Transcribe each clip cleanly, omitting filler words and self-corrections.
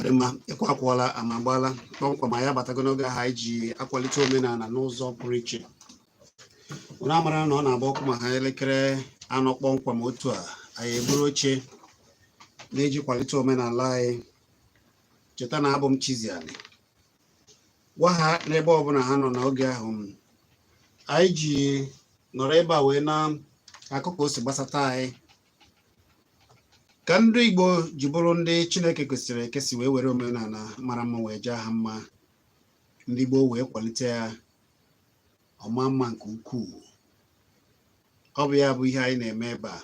Ọ dị mma. Ịkwa akwụọla ama agbaala kpọmkwem. Anyị abatago n'oge ahụ anyị ji akwalite omenala n'ụzọ pụrụ iche. Unu amara na ọ na-agba ọkụ ma ha elekere 4 kpọmkwem otu a, anyị eburu oche na-eji kwalite omenala anyị. Cheta na abụ m Chiziani. Gwa ha n'ebe ọbụla ha nọ n'oge ahụ anyị ji nọrọ ebe a wee na akụkọ o si gbasata anyị, ka ndị Igbo ji bụrụ ndị Chineke kwesịrị ekesi wee were omenala mara mma wee jaa ha mma, ndị Igbo wee kwalite ya ọma mma nke ukwuu. Ọ bụ ya bụ ihe anyị na-eme ebe a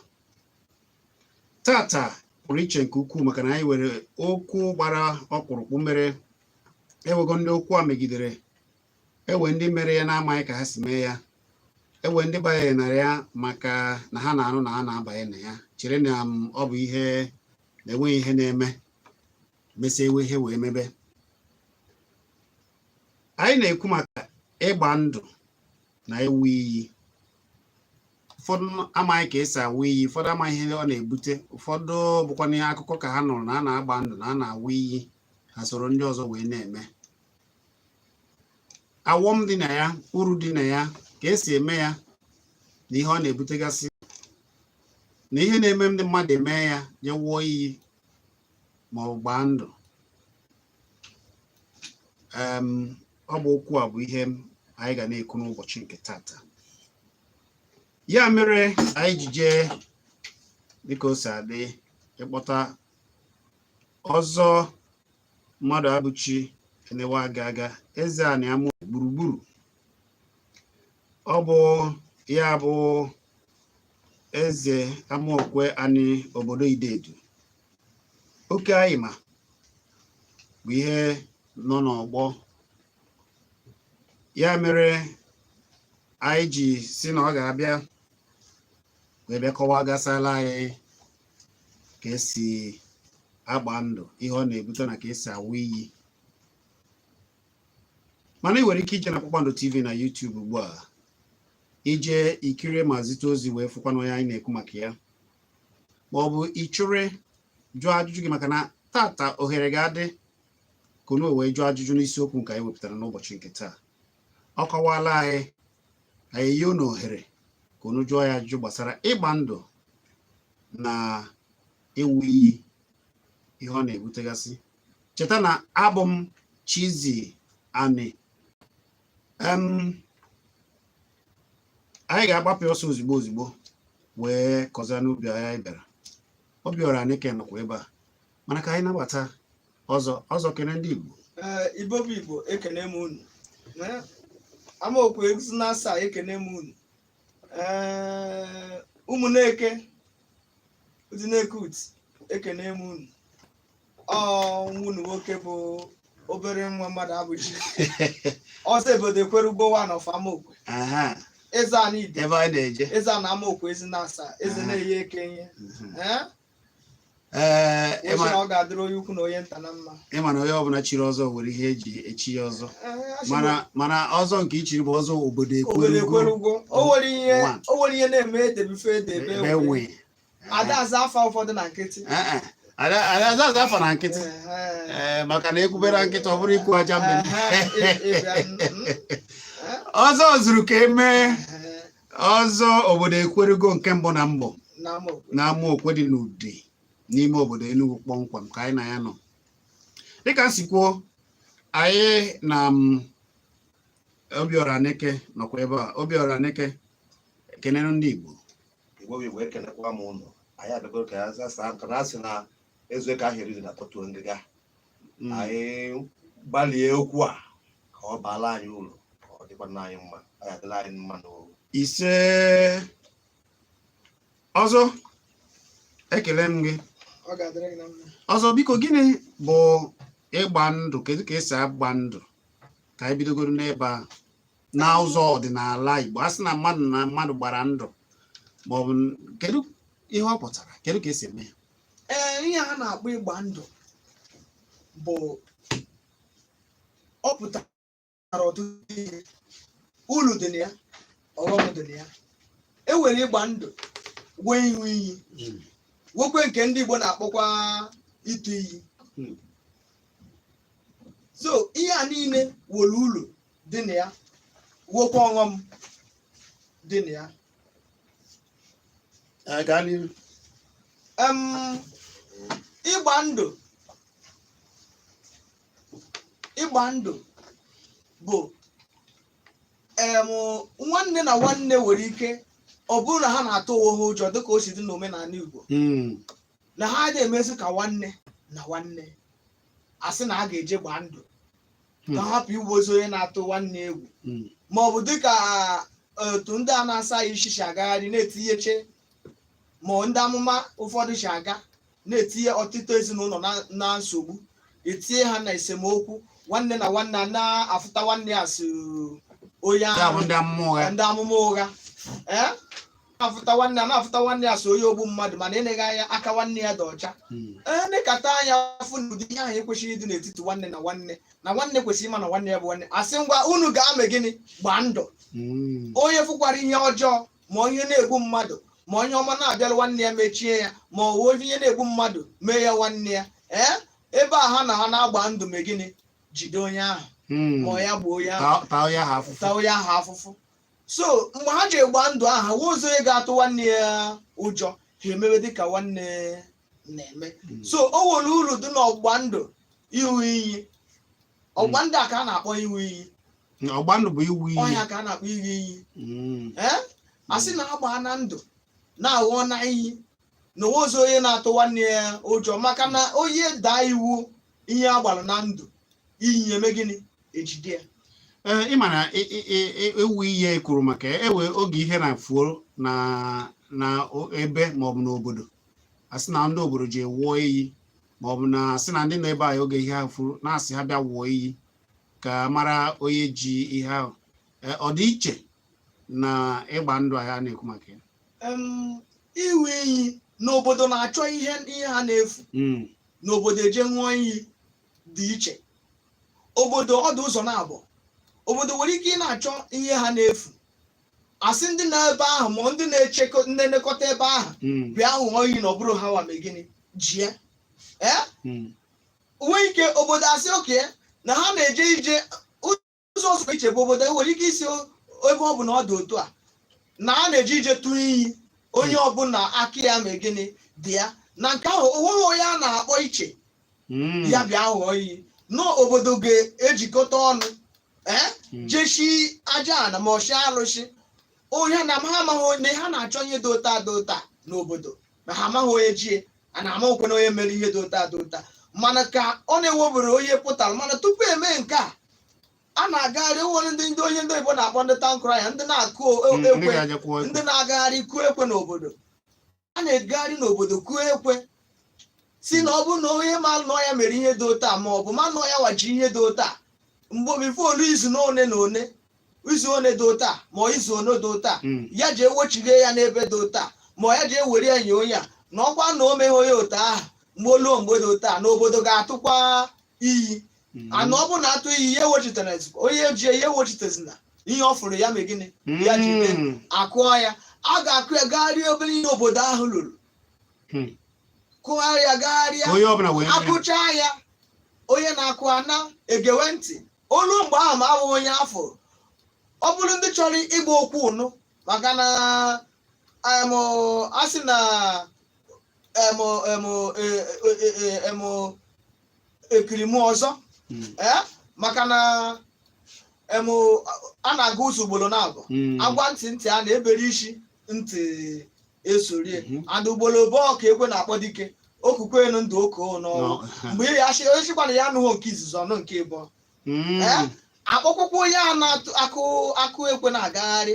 tata pụrụ iche nke ukwuu, maka na anyị were okwu gbara ọkpụrụkpụ mere ewego ndị okwu a megidere, ewe ndị mere ya na-amaghị ka ha si mee ya, ewe ndị banyere na ya maka na ha na-arụ na ha na-abanye na ya chere na ọ bụ ihe na-enweghị ihe na-eme, mesịa ewe ihe wee mebe. Anyị na-ekwu maka ịgba ndụ na ịwụ iyi. Ụfọdụ amaghị ka esi awụ iyi, ụfọdụ amaghị ihe ọ na-ebute, ụfọdụ bụkwa n'ihe akụkọ ka ha nụrụ na a na-agba ndụ na a na-awụ iyi, ha soro ndị ọzọ wee na-eme. Awọm dị na ya, uru dị na ya, ka esi eme ya na ihe ọ na-ebutegasị na ihe na-eme ndị mmadụ eme ya, je wụọ iyi ma ọ bụ gbaa ndụ. Ọ bụ okwu a bụ ihe anyị ga na-ekwu n'ụbọchị nke tata. Ya mere anyị ji jee dịka o si adị ịkpọta ọzọ mmadụ abụchi enewe aga aga eze anị amụ gburugburu. Ọ bụ ya bụ eze Amaokwe anị obodo Idedu. Oke anyị ma bụ ihe nọ n'ọgbọ ya mere anyị ji si na ọ ga-abịa wee bịa kọwaa gasala anyị ka esi agba ndụ, ihe ọ na-ebute na ka esi awụ iyi. Mana ị nwere ike ije na Kpakpando TV na YouTube ugbu a, ije ikirie ma zite ozi wee fụkwana onye anyị na-ekwu maka ya, ma ọ bụ ịchụre jụọ ajụjụ gị, maka na tata ohere ga-adị ka unu wee jụọ ajụjụ n'isiokwu nke anyị wepụtara n'ụbọchị nke taa. Ọ kọwala anyị, anyị enye unu ohere ka unu jụọ ya ajụjụ gbasara ịgba ndụ na ịwụ iyi, ihe ọ na-ebutegasị. Cheta na abụ m Chizzy Ani. Anyị ga-agbapụ ọsọ ozugbo ozugbo wee kọzaa n'ubi anyị bịara. Obiọra Aneke nọkwa ebe a, mana ka anyị nabata ọzọ ọzọ kene ndị Igbo. Ee, Igbo bụ Igbo, ekene m unu. Ee, Amaokwe egusi na asaa, ekene m unu. Ee, ụmụneke dị na-ekut, ekene m unu. Ọ nwunu nwoke bụ obere nwa mmadụ abụchi ọzọ obodo ekwere ugbo one of Amaokwe, eze ana ide. Ebe anyị na-eje. Eze ana Amaokwe ezi na asaa, eze na-eyi eke ihe. Ee. Ee. Echi na ọ ga-adịrị onye ukwu na onye nta na mma. Ịma na onye ọbụla chiri ọzọ nwere ihe eji echi ya ọzọ. Ee, asị m. Mana ọzọ nke ichiri bụ ọzọ obodo. Obodo. Ekwerugo. Ekwerugo. O nwere ihe One. o nwere ihe na-eme edebife edebe. Ebe nwe. Ada aza afa ụfọdụ na nkịtị. Ee, ada ada aza afa na nkịtị. Ee, maka na ekwubere nkịtị, ọ bụrụ ikwu aja mmiri. Ọzọ zuru ka emee. Ọzọ obodo ekwerugo nke mbụ na mbụ na Amaokwe. Na Amaokwe dị n'Udi n'ime obodo Enugu kpọmkwem ka anyị na ya nọ. Dịka m si kwuo, anyị na Obiọra Aneke nọkwa ebe a. Obiọra Aneke, ekenere ndị Igbo. Igbo bụ Igbo, ekenekwa m ụnụ. Anyị abịagoro ka ya zasa nka na asị na ezu ka ahụ eriri na tọtuo ngịga. Anyị gbalie okwu a ka ọ baala anyị uru, ka ọ dịkwa anyị mma, ọ ya adịla anyị mma n'oru. Ise. Ọzọ, ekele m gị. Ọ ga-adịrị gị na mma. Ọzọ, biko, gịnị bụ ịgba ndụ? Kedu ka esi agba ndụ? Ka anyị bidogoro n'ebe a na ụzọ ọdịnala Igbo, a sị na mmadụ gbara ndụ, maọbụ kedu ihe ọ pụtara? Kedu ka esi eme ya? Ee, ihe a na-akpọ ịgba ndụ bụ, ọ pụtara ọtụtụ ihe. Uru dị na ya, ọghọm dị na ya. E nwere ịgba ndụ nwee ịṅụ iyi, nwekwe nke ndị Igbo na-akpọkwa ịtụ iyi. So ihe a niile were uru dị na ya, wokwa ọghọm dị na ya. Ee, gaa n'ihu. Ịgba ndụ bụ nwanne na nwanne nwere ike ọ bụrụ na ha na-atụ onwe ha ụjọ, dịka o si dị n'omenala Igbo, na ha adịghị emezi ka nwanne na nwanne. Asị na a ga-eje gbaa ndụ ka ha hapụ iwu ozi onye na-atụ nwanne egwu, ma ọ bụ dịka otu ndị a na-asa ya isi si agagharị na-etinyeche, ma ndị amụma ụfọdụ si aga na-etinye ọtụtụ ezinụlọ na nsogbu, etinye ha na esemokwu, nwanne na nwanne a na-afụta nwanne ya si onye Ya bụ ahụ ndị amụma ụgha. Ndị amụma ụgha, ee, na-afụta nwanne ya, na-afụta nwanne ya so onye ogbu mmadụ, mana eleghị anya aka nwanne ya dị ọcha. Ee, nekata anya fụ na ụdị ihe ahụ ekwesịghị ịdị n'etiti nwanne na nwanne, na nwanne kwesịrị ịma na nwanne ya bụ nwanne. Asị ngwa, unu ga-ame gịnị? Gbaa ndụ. Onye fụkwara ihe ọjọọ, ma ihe na-egbu mmadụ, ma onye ọma na-abịara nwanne ya mechie ya, ma ọ wụ ihe na-egbu mmadụ mee ya nwanne ya, ee, ebe a ha na ha na-agba ndụ, mee gịnị? Jide onye ahụ, ma ọ ya gbuo onye ahụ. Taa onye ahụ afụfụ. Taa onye ahụ afụfụ. So mgbe ha ji gba ndụ ahụ, nwa ụzọ onye ga-atụ nwanne ya ụjọ, ha emewe dịka nwanne na-eme. So o nwere uru dị n'ọgbụgba ndụ iwu iyi. Ọgbụgba ndụ a ka a na-akpọ iwu iyi. Ọgba ndụ bụ iwu iyi. Ọhịa ka a na-akpọ iwu iyi. Ee, a sị na agba na ndụ na-aghọ na iyi na onwe ọzọ onye na-atụ nwanne ya ụjọ, maka na onye daa iwu ihe a gbara na ndụ iyi, eme gịnị? Ejide ya. Ee, ị ma na ewu iyi kwuru maka ewe oge ihe na-fuo na ebe maọbụ n'obodo, asị na ndị obodo ji wụọ iyi, maọbụ na asị na ndị nọ ebe ahụ oge ihe ahụ furu na-asị ha bịa wụọ iyi ka mara onye ji ihe ahụ. Ee, ọ dị iche na ịgba ndụ ahụ a na-ekwu maka ya? Iwu iyi n'obodo na-achọ ihe ha na-efu n'obodo eje ṅụọ iyi dị iche. Obodo ọdụ ụzọ na-abụ, obodo nwere ike ị na-achọ ihe ha na-efu, asị ndị nọ ebe ahụ ma ndị na-echekọ, ndị na-elekọta ebe ahụ, bịa ṅụọ iyi na ọ bụrụ ha wa mee gịnị jie, ee. Nwee ike obodo asị oke na ha na-eje ije ụzọ ọzọ iche bụ obodo nwere ike isi ebe ọ bụ na ọ dị otu a na a na-eje ije tụọ iyi, onye ọbụla aka ya mee gịnị dị ya na nke ahụ, onweghị onye a na-akpọ iche ya bịa ghọọ iyi n'obodo ga-ejikọta ọnụ, ee, jeshi aja ana ma ọchị arụsị onye na ha amaghị onye ha na-achọ ihe dị ụta dị ụta n'obodo, na ha amaghị onye jie a na amaghịkwa na onye mere ihe dị ụta dị ụta, mana ka ọ na-ewebere onye pụtara. Mana tupu eme nke a, a na-agagharị, nwere ndị onye ndị oyibo na-akpọ ndị town crier, ndị na-akụ Ndị ekwe, ga-aje kwụọ ekwe. Ndị na-agagharị kụọ ekwe n'obodo. A na-egagharị n'obodo kụọ ekwe si na ọ bụrụ na onye ma nọ ya mere ihe dị ụta, ma ọ bụ ma nọ ya waji ihe dị ụta, mgbe before olu izu na one na one, izu one dị ụta, ma ọ izu one dị ụta, ya jee wechighe ya n'ebe dị ụta, ma ọ ya jee were ya nye onye a, na ọkwa na o meghe onye ụta ahụ, mgbe oluo mgbe dị ụta na obodo ga-atụkwa iyi. Ana ọ bụ na atụ iyi, ya ewechitara onye ji ya ewechitezina ihe ọ fụrụ ya mee gịnị? Ya jide. Akụọ ya, a ga-akụ ya gagharịa obere ihe obodo ahụ lụrụ, kụgharịa, gagharịa. Onye ọbụla wee mee. Akụchaa ya, onye na-akụ ana egewe ntị olu mgbe ahụ, ma abụghị onye afọ ọ bụrụ ndị chọrọ ịgba okwu ụnụ, maka na a sị na em em e- e- e- em ekirimu ọzọ. Ee, maka na a na-aga ụzọ ugboro na-abụ. Agwa ntị ntị a na-ebere isi ntị esorie. And ugboro bọọ ka ekwe na-akpọ dike okukwe enu ndụ oko n'ọnwụ. No. Mgbe ya asị onye sịkwa na ya anụghị nke izizi, ọnụ nke ịbụọ. Ee, akpọkwụkwọ onye a na-atụ akụ akụ ekwe na-agagharị,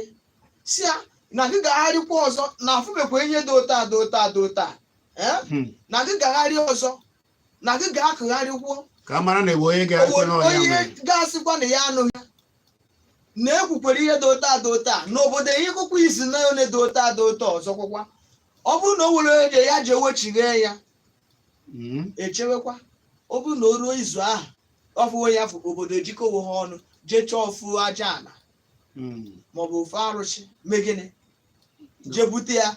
si ya na gị gagharịkwa ọzọ na afụbekwa ihe dị ụta dị ụta dị ụta, ee, na gị gagharị ọzọ, na gị ga-akụgharịkwuo Ka a mara na ewe onye ga-ekwe n'ọhịa onye mere. ga-asịkwa na ya anụghị ya na ekwukwere ihe dị ụta dị ụta n'obodo, ihe kwukwa izu na ole dị ụta dị ụta ọzọ kwakwa, ọ bụrụ na o nwere onye ya ji ewechighe ya, echewekwa. Ọ bụrụ na o ruo izu ahụ ọfụ onye afọ, obodo ejikọwo ha ọnụ jee chọọ ofu aja ana maọbụ ofu arụsị, mee gịnị? Jee bute ya,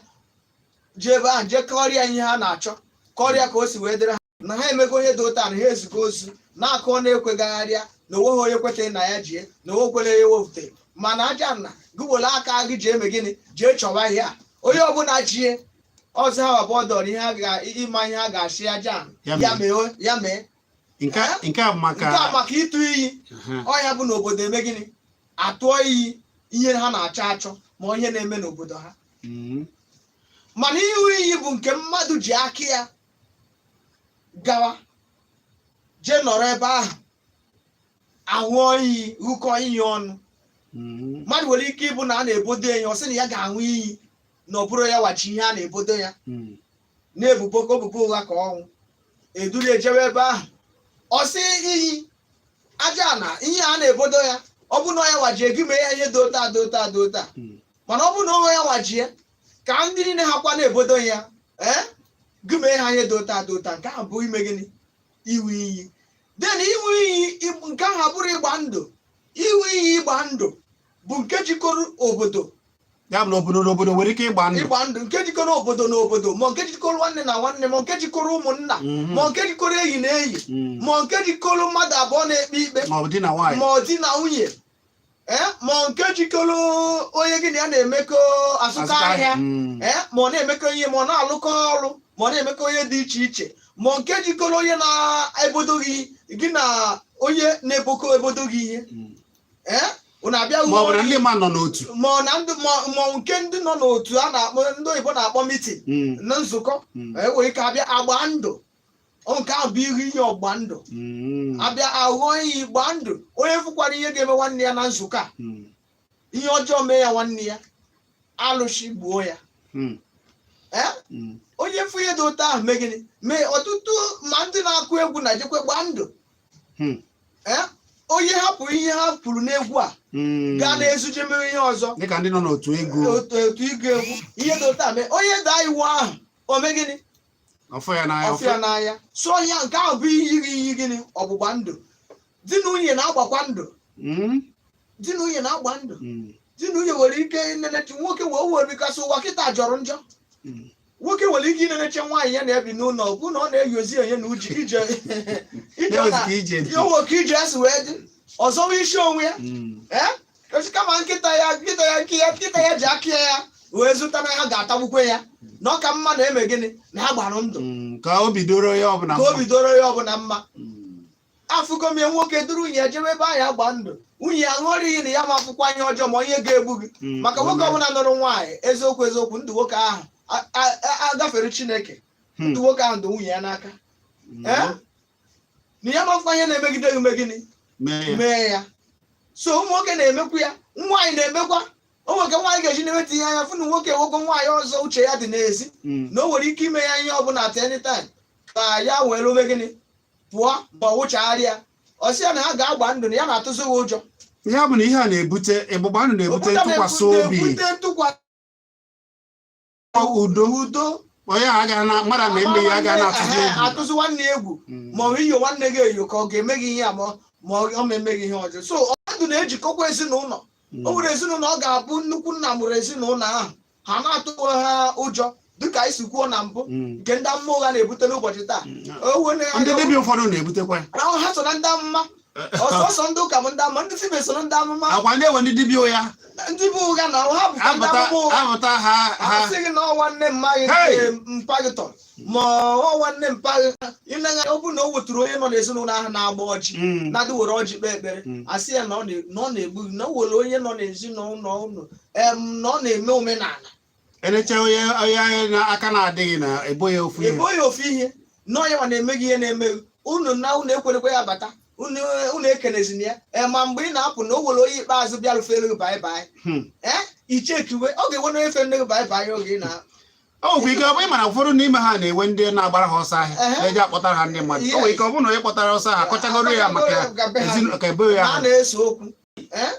jee ebe ahụ, jee kọrịa ihe ha na-achọ, kọrịa ka o si wee dịrị ha. Na ha emego onye dị ụta na ha ezugo ozu na-akụ na-ekwegagharịa na onweghị onye kwetara na ya jie na onwe kwere ya ewepụta. Mana aja nna gị were aka gị jee eme gịnị? Jee chọwa ihe a. Onye ọbụla jie ọzọ ha wabụ ọdọrọ ihe a ga ịma ihe a ga-asị aja Ya ya mee. mee, ya mee. Nke a bụ maka Nke a maka ịtụ iyi. Ọya bụ n'obodo eme gịnị? Atụọ iyi ihe ha na-achọ achọ ma ihe na-eme n'obodo ha. Mana ịṅụ iyi bụ nke mmadụ ji aka ya gawa jee nọrọ ebe ahụ aṅụọ iyi, ghụkọ iyi ọnụ. Mmadụ nwere ike ịbụ na a na-ebodo ya, ọ sị na ya ga-aṅụ iyi na ọ bụrụ ya wachi ihe a na-ebodo ya na-ebubo ka obubo ụgha ka ọnwụ eduru ejewe ebe ahụ, ọ sị iyi aja na ihe a na-ebodo ya, ọ bụ na ọ ya wajie gị mee ya ihe dị otu a, dị otu a, dị otu a. Mana ọ bụ na onwe ya wajie ka ndị niile ha kwa na-ebodo ya, ee, gị mee ha ihe dị otu a, dị otu a. Nke ahụ bụ ime gịnị? Iwu iyi. Then iwu iyi nke ahụ abụrụ ịgba ndụ. Iwu iyi ịgba ndụ bụ nke jikọrọ obodo. Ya bụ na obodo na obodo nwere ike ịgba ndụ. Ịgba ndụ nke jikọrọ obodo na obodo, ma nke jikọrọ nwanne na nwanne, ma nke jikọrọ ụmụnna, ma nke jikọrọ enyi na enyi, ma nke jikọrọ mmadụ abụọ na-ekpe ikpe, ma ọ bụ di na nwaanyị, ma ọ di na nwunye, ee, ma nke jikọrọ onye gị na ya na-emekọ azụta ahịa, ee, ma ọ na-emekọ ihe, ma ọ na-alụkọ ọrụ, ma ọ na-emekọ ihe dị iche iche, ma nke jikọrọ onye na-ebodo gị, gị na onye na-ebokọ ebodo gị ihe, ee, unu abịa. Ma ọ bụ na ndị mmadụ nọ n'otu. Ma ọ na ndị ma ọ nke ndị nọ n'otu a na-akpọ, ndị oyibo na-akpọ meeting, na nzukọ, enwere ike abịa agba ndụ. Ọ nke ahụ bụ ihu ihe ọgba ndụ. Abịa aghụghọ iyi gbaa ndụ, onye fụkwara ihe ga-eme nwanne ya na nzukọ a, ihe ọjọọ mee ya, nwanne ya alụshi gbuo ya. Ee, onye fụ ihe dị ụtọ ahụ mee gịnị? Mee. Ọtụtụ ma ndị na-akụ egwu na-ejekwe gbaa ndụ. Ee, onye hapụ ihe ha kwuru n'egwu a gaa na-ezuje mere ihe ọzọ. Dịka ndị nọ n'otu egwu. Otu ịgụ egwu, ihe dị ụtọ a mee, onye daa iwu ahụ, o mee gịnị? Ọfọ ya n'anya. Ọfịa n'anya so ya. Nke ahụ bụ iyi iyi gịnị? Ọgbụgba ndụ. Di na nwunye na-agbakwa ndụ. Di na nwunye na-agba ndụ. Di na nwunye nwere ike inenechi nwoke wee were bikasị ụwa kịta jọrọ njọ. Nwoke nwere ike ineneche nwaanyị ya na-ebi n'ụlọ bụ na ọ na-eyozi onye na uche ije ije ọ Na-ewezi na ka ije dị. Ihe nwoke ije esi wee dị ọzọ wee isi onwe ya. Ee, osi kama nkịta ya, nkịta ya, nke ya, nkịta ya ji aka ya wee zụta na ha ga-atagbukwe ya, na ọ ka mma na eme gịnị? Na ha gbara ndụ. Ka obi doro ya ọbụla ka mma. Obi doro ya ọbụla mma. Afụgo m ya, nwoke duru nwunye ya jebe ebe ahụ agba ndụ, nwunye ya ṅụọrọ iyi na ya ma afụkwa ihe ọjọọ ma ihe ga-egbu gị. Maka nwoke ọbụla nụrụ nwaanyị, eziokwu eziokwu, ndụ nwoke ahụ agafere Chineke. Ndụ nwoke ahụ ndụ nwunye ya n'aka. Ee, na ya ma afụkwa ihe na-emegide gị, mee gịnị? Mee ya. Mee ya. So ụmụ nwoke na-emekwu ya, nwaanyị na-emekwa. O nwere ka nwaanyị ga-eji na-eweta ihe anya fụ na nwoke nwoke nwaanyị ọzọ uche ya dị n'ezi, na o nwere ike ime ya ihe ọbụla at any time, ka ya were ome gịnị? Pụọ ma ọ wụchagharịa. Ọ sị ya na ha ga-agba ndụ, na ya na-atụzi ha ụjọ. Ya bụ na ihe a na-ebute ịgbụgba ndụ na-ebute ntụkwasị obi, na-ebute ntụkwasị udo. Udo. Onye a agaghị na mmadụ na-eme ya agaghị na-atụzi Ehe, egwu. Atụzi nwanne ya egwu, ma ọ bụ iyo nwanne gị eyo ka ọ ga-eme gị ihe a, ma ọ ma eme gị ihe ọjọọ. So ndụ na-ejikọkwa ezinụlọ. O nwere ezinụlọ ọ ga-abụ nnukwu nna mụrụ ezinụlọ ahụ, ha na-atụ ha ụjọ, dịka anyị si kwuo na mbụ, nke ndị amụma ụgha na-ebute n'ụbọchị taa. O nwere- Ndị dibịa ụfọdụ na-ebutekwa ya. Ahụ ha so na ndị amụma, ọsọsọ ndị ụka bụ ndị amụma, ndị dibịa so na ndị amụma. Akwa ndị enwe ndị dibịa ụgha. Ndị bụ ụgha na ha bụkwa ndị apụta amụma ụgha. Apụta ha ha Asị gị na ọ nwanne mma gị Hey! nke mpa gị tọrọ, ma ọ nwanne mpa gị ịnanya, ọ bụ na o weturu onye nọ n'ezinụlọ ahụ na-agba ọjị, na-adị were ọjị kpee ekpere, asị ya na ọ na-egbu gị, na o were onye nọ n'ezinụlọ unu na ọ na-eme omenala. Elecha onye na aka na-adịghị na ebo ya ofu ihe. Ebo ya ofu ihe na onye nwa na-eme gị ihe na-eme gị. Unu na unu ekwerekwa ya bata, unu ekenezina ya. Ee, ma mgbe ị na-apụ na o were onye ikpeazụ bịa rufere gị bye bye. Ee, ichekiwe ọ ga-enwe na onye fe nne gị bye bye oge ị na O nwekwa ike ọ bụ ịma na ụfọdụ n'ime ha na-enwe ndị na-agbara ha ọsọ ahịa, na-eji akpọtara ha ndị mmadụ. O nwere ike ọ bụrụ na onye kpọtara ọsọ ahụ akọchagoro ya maka ezinụlọ ka ebo ya na a ahụ. Na-ese okwu. Ee,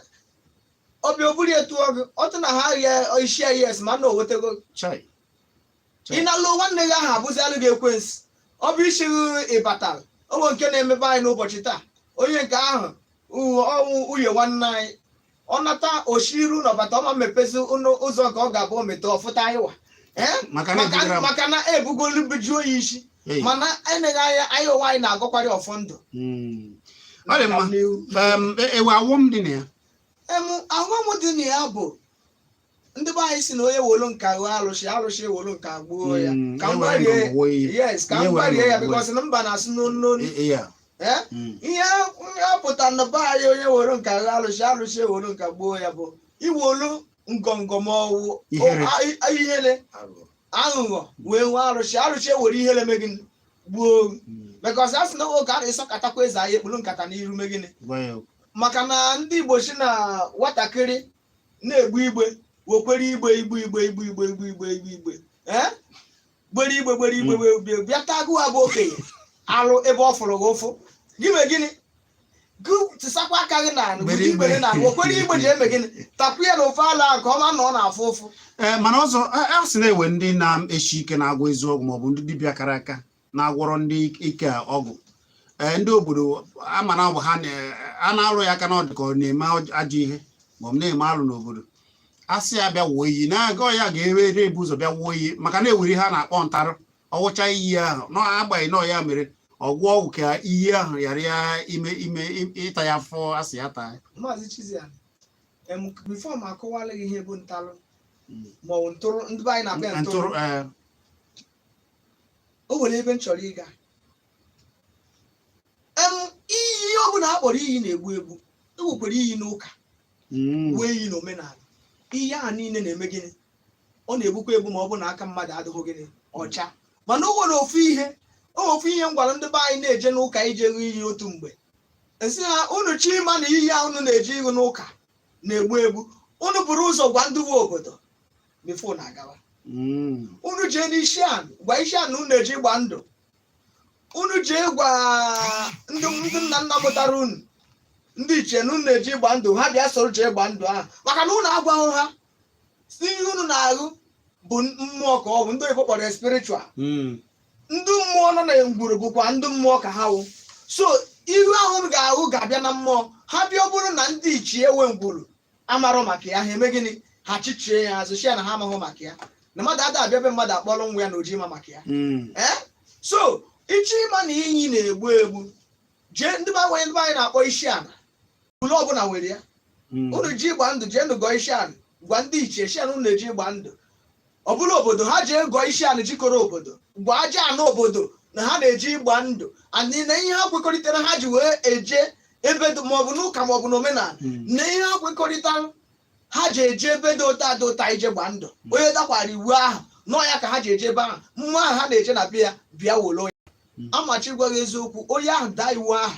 ọbịa oburu etu ọgụ ọtụ na ha rie isi ya, yes, ma na o wetego. Chai. Ị na-alụ nwanne gị ahụ abụzialụ gị ekwensu. Ọ bụ isi gị ịbatara onwe nke na-emebe anyị n'ụbọchị taa. Onye nke ahụ ọnwụ uye nwanne anyị, ọ nata oshiru na ọbata ọma mepezi ụzọ nke ọ ga-abụ o mete ọfụta ịwa. Ee. Maka na ebugara m. Maka na ebugolu bujuo ya isi. Hey. Mana eneghị anya, anyị onwe anyị na-agọkwari ọfọ ndụ. Ọ dị mma. N'ihu. Ewe awọm dị na ya. Aghọm dị na ya bụ ndị be anyị si na onye wolu nka ghọọ alụsị, alụsị ewolu nka gbuo ya. Ka m Ewere gbarie. ngọngọ wuo iyi. Yes, ka m Ihe were gbarie ya ngọngọ wuo. because na mba na-asụ n'onu n'onu. Ya. Eh? Ihe ihe pụtara na be anyị, onye were nka ghọọ alụsị, alụsị ewolu nka gbuo ya, bụ iwolu ngọngọ ma ọwụ Ihere. Ihere, aghụghọ wee nwee alụsị, alụsị ewere ihere mee gịnị? Gbuo. Because a sị na oge a na-esọkatakwa eze anyị ekpuru nkata n'iru mee gịnị? Gwa ya okwu. Maka na ndị Igbo si na nwatakịrị na-egbu igbe, wekwere igbe igbe igbe igbe igbe igbe igbe igbe igbe, ee, gbere igbe, gbere igbe, gbere igbe, bịa taa gụwa bụ okenye alụ ebe ọ fụrụ gị ụfụ, gị mee gịnị? Gị tịsakwa aka gị na Gbere igbe igbe. Gị na wekwere igbe ji eme gịnị? Takwu ya na ofe ala ahụ ka ọ ma na ọ na-afụ ụfụ. Ee, mana ọzọ, a sị na-ewe ndị na-eshi ike na-agwọ eziokwu maọbụ ndị dibịa kara aka na-agwọrọ ndị ike a ọgwụ. Ee, ndị obodo ama na ọ bụ ha a na-arụ ya aka na ọ dị ka ọ na-eme ajọ ihe maọbụ na-eme alụ n'obodo. A sị ya bịa wuo iyi na-aga ya ga-ewere ebu ụzọ bịa wuo iyi, maka na ewere ihe a na-akpọ ntarụ ọwụcha iyi ahụ n'agbanyeghị na ọ ya mere ọgwụ ọgwụ ka iyi ahụ ghara ya ime ime ịta ya afọ, a sị ya taa. Maazị Chizian, before m akọwala gị ihe bụ ntalụ ma ọ bụ ntụrụ, ndị be anyị na-akpọ ya ntụrụ. Ntụrụ, ee. O nwere ebe m chọrọ ịga. Iyi, ihe ọ bụla a kpọrọ iyi na-egbu egbu. E nwekwara iyi n'ụka, wee iyi n'omenala. Iyi ahụ niile na-eme gịnị? Ọ na-egbukwa egbu ma ọ bụ na aka mmadụ adịghị gịnị? Ọcha. Mana o nwere ofu ihe, o nwere ofu ihe m gwara ndị be anyị na-eje n'ụka ije ṅụ iyi otu mgbe. Esi ha, unu chi ịma na iyi ahụ unu na-eje ịṅụ n'ụka na-egbu egbu, unu buru ụzọ gwa ndị nwe obodo before na agawa. Unu jee n'isi anị gwa isi anị unu na-eji gba ndụ. Unu jee gwa ndị nna nna mụtara unu, ndị ichie, na unu na-eji gba ndụ, ha bịa soro jee gba ndụ ahụ, maka na unu agwaghị ha si ihe unu na-ahụ bụ mmụọ ka ọ bụ ndị oyibo kpọrọ ya spiritual. Ndị mmụọ nọ na ngwuru bụkwa ndị mmụọ ka ha wụ. So ihu ahụ unu ga-ahụ ga-abịa na mmụọ ha bịa. Ọ bụrụ na ndị ichie ewe ngwuru amarọ maka ya, ha eme gịnị? Ha chichie ya azụ, chi ya na ha amaghị maka ya, na mmadụ ada abịa be mmadụ akpọrọ nwa ya na oji ịma maka ya. Ee, so ịchọ ịma na iyi na-egbu egbu, jee ndị be anyị, ndị be anyị na-akpọ isi ala, ụlọ ọbụla nwere ya. Unu ji ịgba ndụ, jee nụ gọọ isi ala, gwa ndị ichie isi ala unu na-eji ịgba ndụ. Ọ bụrụ obodo ha, jee gọọ isi ala jikọrọ obodo, gwa aja ana obodo na ha na-eji ịgba ndụ anyị, na ihe ha kwekọrịtara ha ji wee eje ebe dị, maọbụ n'ụka maọbụ n'omenala, na ihe ha kwekọrịtara ha ji eje ebe dị ụta dị ụta ije gba ndụ. Onye dakwara iwu ahụ nọọ ya ka ha ji eje ebe ahụ, mmụọ ahụ ha na-eje na bịa bịa wolo ya. Amachi gwa gị eziokwu, onye ahụ daa iwu ahụ,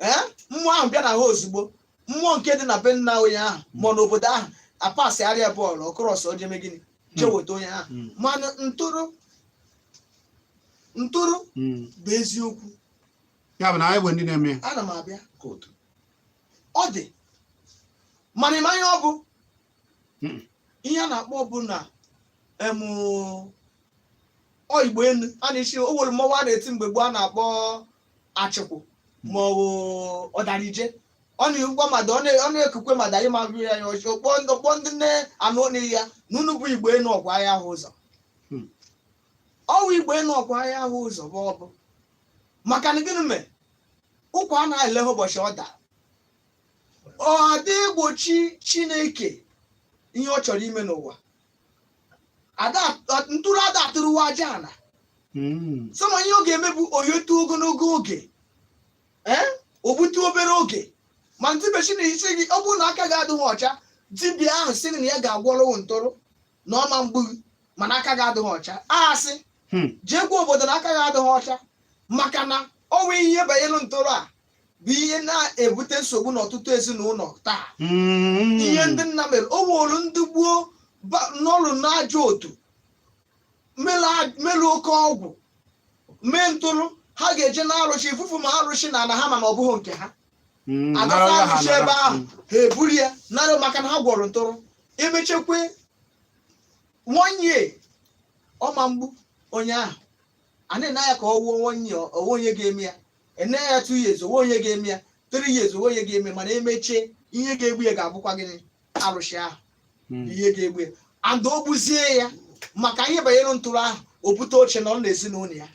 ee, mmụọ ahụ bịa na ha ozugbo. Mmụọ nke dị na be nna onye ahụ ma n'obodo ahụ apasịgharịa bọọlụ ọkụrọsọ jeme gịnị? Jee weta onye ahụ. Mana ntụrụ ntụrụ bụ eziokwu. Ya bụ na anyị bụ ndị na-eme ya. Ana m abịa. Kootu. Ọ dị, mana ịma ihe ọ bụ? Ihe a na-akpọ bụ na ọ Igbo enu a na-esi o nwere mmọnwụ a na-eti mgbe gboo a na-akpọ achịkwụ ma ọ bụ ọdarije. Ọ na-egwa mmadụ, ọ na-ekukwe mmadụ anyị ma ya ya ọchị ọkpọ ndị nne anụ n'ihi ya na unu bụ Igbo enu ọkwa ahịa ahụ ụzọ. Ọwụ Igbo enu ọkwa ahịa ahụ ụzọ bụ ọ bụ maka na gịnị mere ụkwa a na-ele ha ụbọchị ọ dara, ọ dị egbochi Chineke ihe ọ chọrọ ime n'ụwa. Ntụrụ ada atụrụwa aja ala. Sọma ihe ọ ga-eme bụ oyetu ogologo oge, ee, o gbutu obere oge. Ma ndị be Chineke gị, ọ bụrụ na aka gị adịghị ọcha, dibịa ahụ sị na ya ga-agwọrọ ntụrụ na ọma mgbu gị, mana aka gị adịghị ọcha, asị jee gwa obodo na aka gị adịghị ọcha, maka na ọ nwee ihe banyere ntụrụ a bụ ihe na-ebute nsogbu n'ọtụtụ ezinụlọ taa. Ihe ndị nna mere, o wuru ndị gboo n'ọrụ n'ajọ otu melụ oke ọgwụ mee ntụrụ ha ga-eje na-arụchi ifufu ma arụchi na ana ha, mana ọ bụghị nke ha. Adọta Nara ha arụchi nara. Ebe ahụ ha eburu ya nara, maka na ha gwọrọ ntụrụ. Emechekwe one year, ọma mgbu onye ahụ a na-ene ya ka ọ wuo one year, onwe onye ga-eme ya. Ene ya 2 years, onwe onye ga-eme ya. 3 years, onwe onye ga-eme. Mana emechie, ihe ga-egbu ya ga-abụkwa gịnị? Arụsị ahụ. Ihe ga-egbu ya and o gbuzie ya. Maka ihe banyere ntụrụ ahụ, o bute oche nọ n'ezinụlọ ya,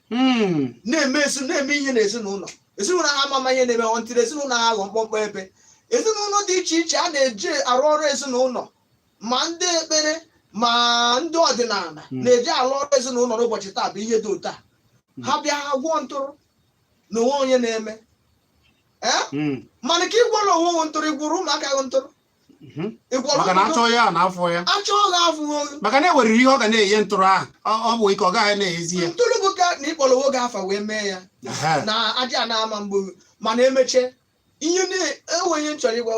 na-eme na-eme ihe n'ezinụlọ. Ezinụlọ ahụ ama ama ihe na-eme ntịrị ezinụlọ ahụ aghọ mkpọmkpọ ebe. Ezinụlọ dị iche iche a na-eji arụ ọrụ ezinụlọ, ma ndị ekpere ma ndị ọdịnala na-eji arụ ọrụ ezinụlọ n'ụbọchị taa bụ ihe dị otu a. Ha bịa, ha gwọọ ntụrụ na onwe onye na-eme ee. Mana ka ị gwọrọ onwe gị ntụrụ, ị gwọrọ ụmụaka gị ntụrụ, ị gwọrọ Maka na ụmụ gị- achọ ya na afọ ya. Achọ gị afụghị. Maka na ewere ihe ọ ga na-enye ntụrụ ahụ, ọ bụ ike ọ gaghị na-enyezi ya. Ntụrụ bụ ka na ịkpọrọ onwe gị afa wee mee ya na aja na-ama mgbu, mana emechie ihe na-enwe ihe m chọrọ ịgwa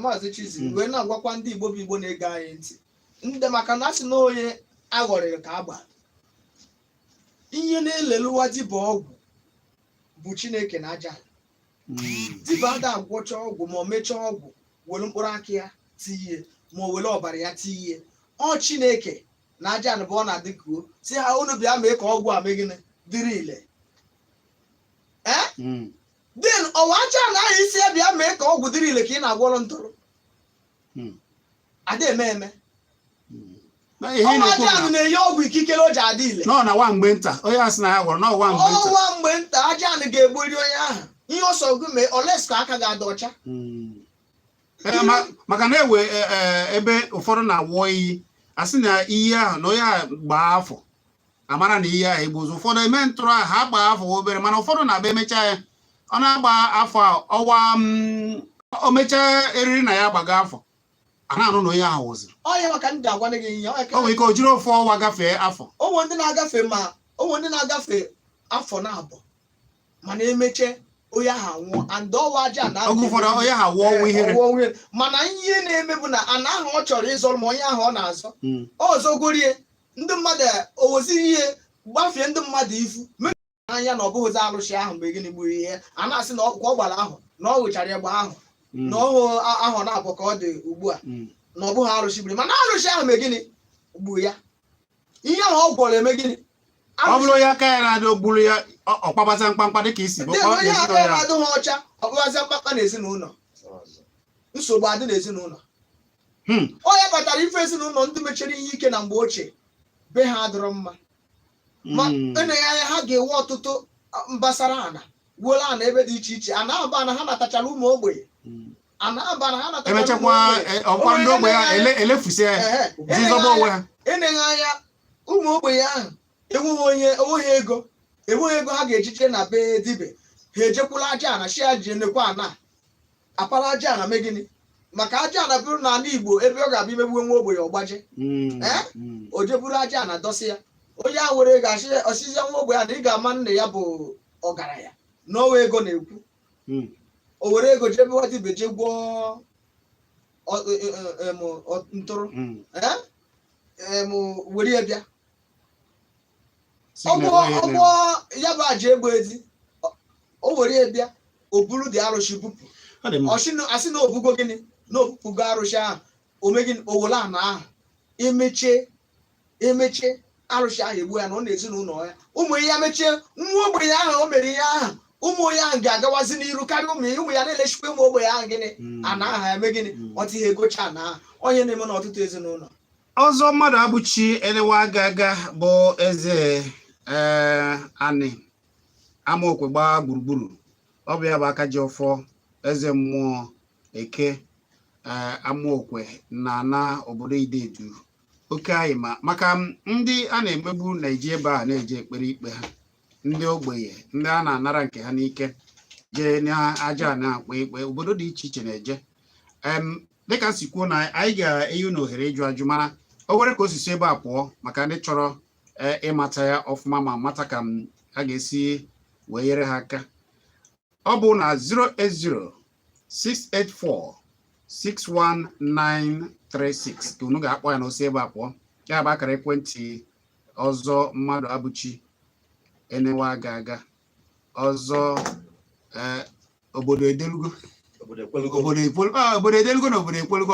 Maazị Chizi, wee na-agwakwa ndị Igbo bụ Igbo na-ege anyị ntị ndị, maka na asị na onye aghọrịrị ka agba ihe na-eleluwa dibịa ọgwụ bụ Chineke na aja. Dibịa ada agwọcha ọgwụ ma o mechaa ọgwụ were mkpụrụ aka ya tinye ma o were ọbara ya tinye. Ọ Chineke na aja bụ ọ na-adị kuo si ha, unu bịa mee ka ọgwụ a mee gịnị, dịrị ile ee. Then ọwa aja na ahụ isi ya bịa mee ka ọgwụ dịrị ile ka ị na-agwọrọ ntụrụ. Ada eme eme. Na ihe ị Ọnwa na-ekwu aja bụ ahụ na na-enye ọgwụ ikikere o ji adị ile. Nọ na nwa mgbe nta onye a sị na ya gwọrọ n'ọwa mgbe nta. Ọnwa mgbe nta aja ahụ ga-egburi onye ahụ ihe ọsọ gị mee oles ka aka ga-adị ọcha. Ee, maka na ewe ebe ụfọdụ na-awọ iyi, a sị na iyi ahụ na onye ahụ gbaa afọ amara na iyi ahụ egbuzu. Ụfọdụ eme ntụrụ ahụ, ha gbaa afọ obere, mana ụfọdụ na-abịa emechaa ya, ọ na-agba afọ a ọwa o mechaa eriri na ya gbaga afọ, a na-anụ na onye ahụ wụziri. Ọ ya maka ndị agwa gị ihe ọ ya ka. O nwere ike o jiri ofu ọnwa gafee afọ. Ụmụ ndị na-agafe, ma ụmụ ndị na-agafe afọ na abụọ, mana emeche onye ahụ anwụọ and ọwa aja na Oge ụfọdụ onye ahụ awụọ ọnwụ ihere. Ọwụọ ọnwụ ihere. Mana ihe na-eme bụ na ana ahụ ọ chọrọ ịzọrọ, ma onye ahụ ọ na-azọ ọzọ gorie ndị mmadụ owozi ihe gbafee ndị mmadụ ifu mee anya na ọ bụghịzi alụsị ahụ. Mgbe gịnị gburu ihe a na-asị na ọ gbara ahụ na ọ hụchara ịgba ahụ na ọhụ ahụ na-abụ ka ọ dị ugbu a na ọ bụghị arụsị gburu, mana arụsị ahụ mee gịnị, gburu ya. Ihe ahụ ọ gwọrọ eme gịnị? Ọ bụrụ onye aka ya na-adị ogburu ya, ọ kpabata mkpamkpa dịka isi bụ Dị ọ onye aka ezinụlọ ya ya. na-adịghị ọcha, ọkpụbazi mkpakpa n'ezinụlọ, nsogbu adị n'ezinụlọ. Ọ ya kpatara ife ezinụlọ ndị mechara ihe ike na mgbe ochie, be ha adịrọ mma, ma eneghị anya ha ga-ewe ọtụtụ mbasara ana wuola ana ebe dị iche iche, ana aba ana ha natachara ụmụ ogbenye, ana aba ana ha natachara ụmụ Emechakwa ogbenye. ọkwa ndị ogbe ya elefusie ya Ehe. jizọba onwe ha. Eneghị anya ụmụ ogbenye ahụ enweghị onye, enweghị ego, enweghị ego ha ga-eji jee na be dibe. Ha ejekwula aja ana shi ya ji nekwa ana apara aja ana mee gịnị, maka aja ana bụrụ n'ala Igbo ebe ọ ga-abịa imegbuwe nwa ogbenye ọgbaje. Eh? O jeburu aja ana dọsị ya, onye ahụ were ego asị ọsịzịa nwa ogbenye na ị ga-ama nna ya bụ ọgaranya na ọwa ego na-ekwu. O were ego jebe dibe jee gwọọ ntụrụ. Eh? Were ya bịa. Si na ọgwọ enweghị ihe ọgwọ ya bụ aja egbe ezi, o were ya bịa, o buru dị arụsị bupụ. Ọ dị mma. Ọsị asị na obugo gịnị, na obupugo arụsị ahụ, ome gịnị, owole ana ahụ emechie emechie arụsị ahụ egbu ya na ọ na ezinụlọ ya, ụmụ ya mechie nwa ogbenye ahụ o mere ihe ahụ, ụmụ ya ahụ ga-agawazi n'iru karịa ụmụ ya. Ụmụ ya na-elechikwa ụmụ ogbenye ahụ gịnị, ana ahụ eme gịnị, ọtụ ihe egocha ana ahụ onye na-eme n'ọtụtụ ezinụlọ. Ọzọ mmadụ abụchi elewa aga aga bụ eze ee anị amaokwe gbaa gburugburu. Ọ bụ ya bụ aka ji ọfọ eze mmụọ eke ee amaokwe na ana obodo Idedu oke anyị, ma maka ndị a na-emegbu na-eji ebe a na-eje ekpere ikpe ha, ndị ogbenye, ndị a na-anara nke ha n'ike, jee n'aja a na-akpa ikpe. Obodo dị iche iche na-eje. Dịka m si kwuo na anyị ga-enye unu ohere ịjụ ajụ, mana o nwere ka osisi ebe a pụọ maka ndị chọrọ ịmata ya ọfụma ma mata ka m a ga-esi wee nyere ha aka. Ọ bụ na 080 684 61936 ka unu ga-akpọ ya n'osi ebe a pụọ. Ya bụ akara ekwentị ọzọ mmadụ abụchi enewa aga aga ọzọ ee obodo edelugo. Obodo ekwelugo. Obodo ekwelugo, obodo edelugo na obodo ekwelugo.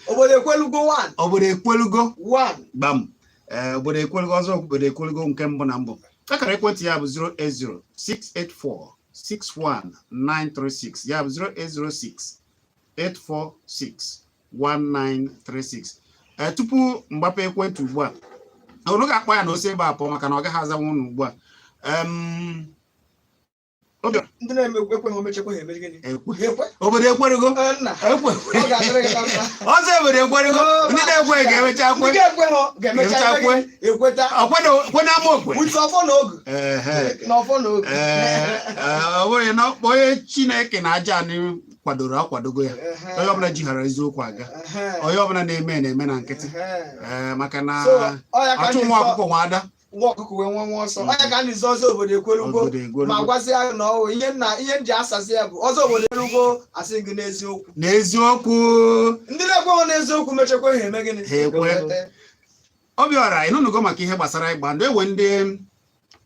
Obodo ekwelugo one. Obodo ekwelugo. One. Gbam, ee, obodo ekwelugo ọzọ, obodo ekwelugo nke mbụ na mbụ. Akara ekwentị ya bụ 08068461936, ya bụ 08068461936. Ee, tupu mgbape ekwentị ugbu a, unu ga-akpọ ya na ose ebe a pụọ, maka na ọ gaghị azanwu unu ugbu a. Obiọra. Ndị na-eme ekwe ha omechekwa, ha eme gịnị? Ekwe. Ekwe. Obodo ekwerugo. Ee, nna. Ekwe. Ọ ga-adịrị gị na mma. Ọzọ obodo ekwerugo. Ndị na-ekwe ga-emecha Ndị kwe. ga-ekwe ha ga-emecha. Ga-emecha kwe. Ekweta. Kwe na ama okwe. With ọfọ na ogu. Ehe. Na ọfọ na ogu. Ee, ọ bụrụ na onye Chineke na aja anyị kwadoro, akwadogo ya. Onye ọbụla jighara eziokwu aga, onye ọbụla na-eme na-eme na nkịtị. Ee, maka na So ọ ya ka achụ ndị nwa ọkụkọ nwa ada. Nwa ọkụkọ wee nwa nwa ọsọ. Ọ ya ka ndị ọzọ obodo ekwerugo. Obodo egwerugo. Ma gwazi ya na ọwụ ihe nna, ihe m ji asazi ya bụ ọzọ obodo erugo, asị gị n'eziokwu. N'eziokwu. Ndị na-ekweghị n'eziokwu mechekwa, ha eme gịnị? Ha ekwe. Obiọra, ịnụnụgo maka ihe gbasara ịgba ndụ. Ewe ndị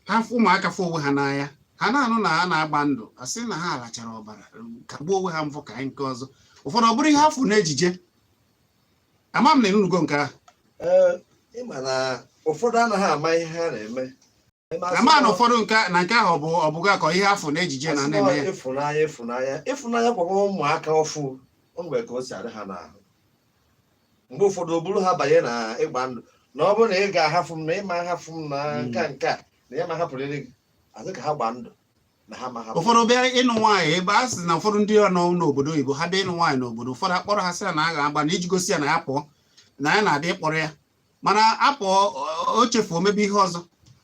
ha fụ ụmụaka fụ onwe ha n'anya, ha na-anụ na ha na-agba ndụ, asị na ha lachara ọbara, kagbuo onwe ha mfụ ka anyị nke ọzọ. Ụfọdụ ọ bụrụ ihe afụ n'ejije. Ama m na ịnụnụgo nke ahụ. Ee, ịma na ụfọdụ anaghị ama ihe ha na-eme. Ama na ụfọdụ nke na nke ahụ ọ bụ ọ bụga ka ihe afụ n'ejije na na-eme ya. Ịfụnanya, ịfụnanya, ịfụnanya kwakwa ụmụaka ọfụ, o nwere ka o si adị ha n'ahụ. Mgbe ụfọdụ o buru ha banye na ịgba ndụ, na ọ bụrụ na ị ga-ahafụ m, na ịma ahafụ m, na nke a, nke a na ya ma hapụrịrị gị, azụ ka ha gbaa ndụ na ha ma hapụ. Ụfọdụ bịa ịnụ nwaanyị ebe a sị na ụfọdụ ndị nọ n'obodo oyibo, ha bịa ịnụ nwaanyị n'obodo, ụfọdụ akpọrọ ha sị ya na a ga-agba na iji gosi ya na ya pụọ, na ya na-abịa ịkpọrọ ya, mana apụọ, o chefuo mebe ihe ọzọ.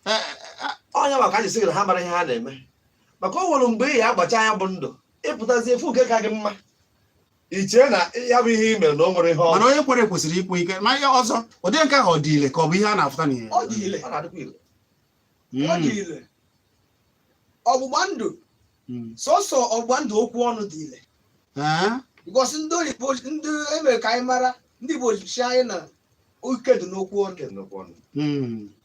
Ee, Ọnya maka anyị sị gị na ha mara ihe ha na-eme, maka o nwere mgbe ị ya agbacha ya bụ ndụ, ịpụtazi efu nke ka gị mma, i chee na ya bụ ihe i mere na o nwere ihe ọ Mana onye kwere kwesịrị ikwu ike ma ihe ọzọ. Ụdị nke ahụ ọ dị ile ka ọ bụ ihe a na-afụta n'ihe? Ọ dị ile. Ọ na-adịkwa ile. Ọ dị ile. Ọgbụgba ndụ, sọsọ ọgbụgba ndụ okwu ọnụ dị ile. Ee? Because ndị oyibo, ndị emere ka anyị mara, ndị Igbo chi anyị na ike dị n'okwu ọnụ. Nke dị n'okwu ọnụ.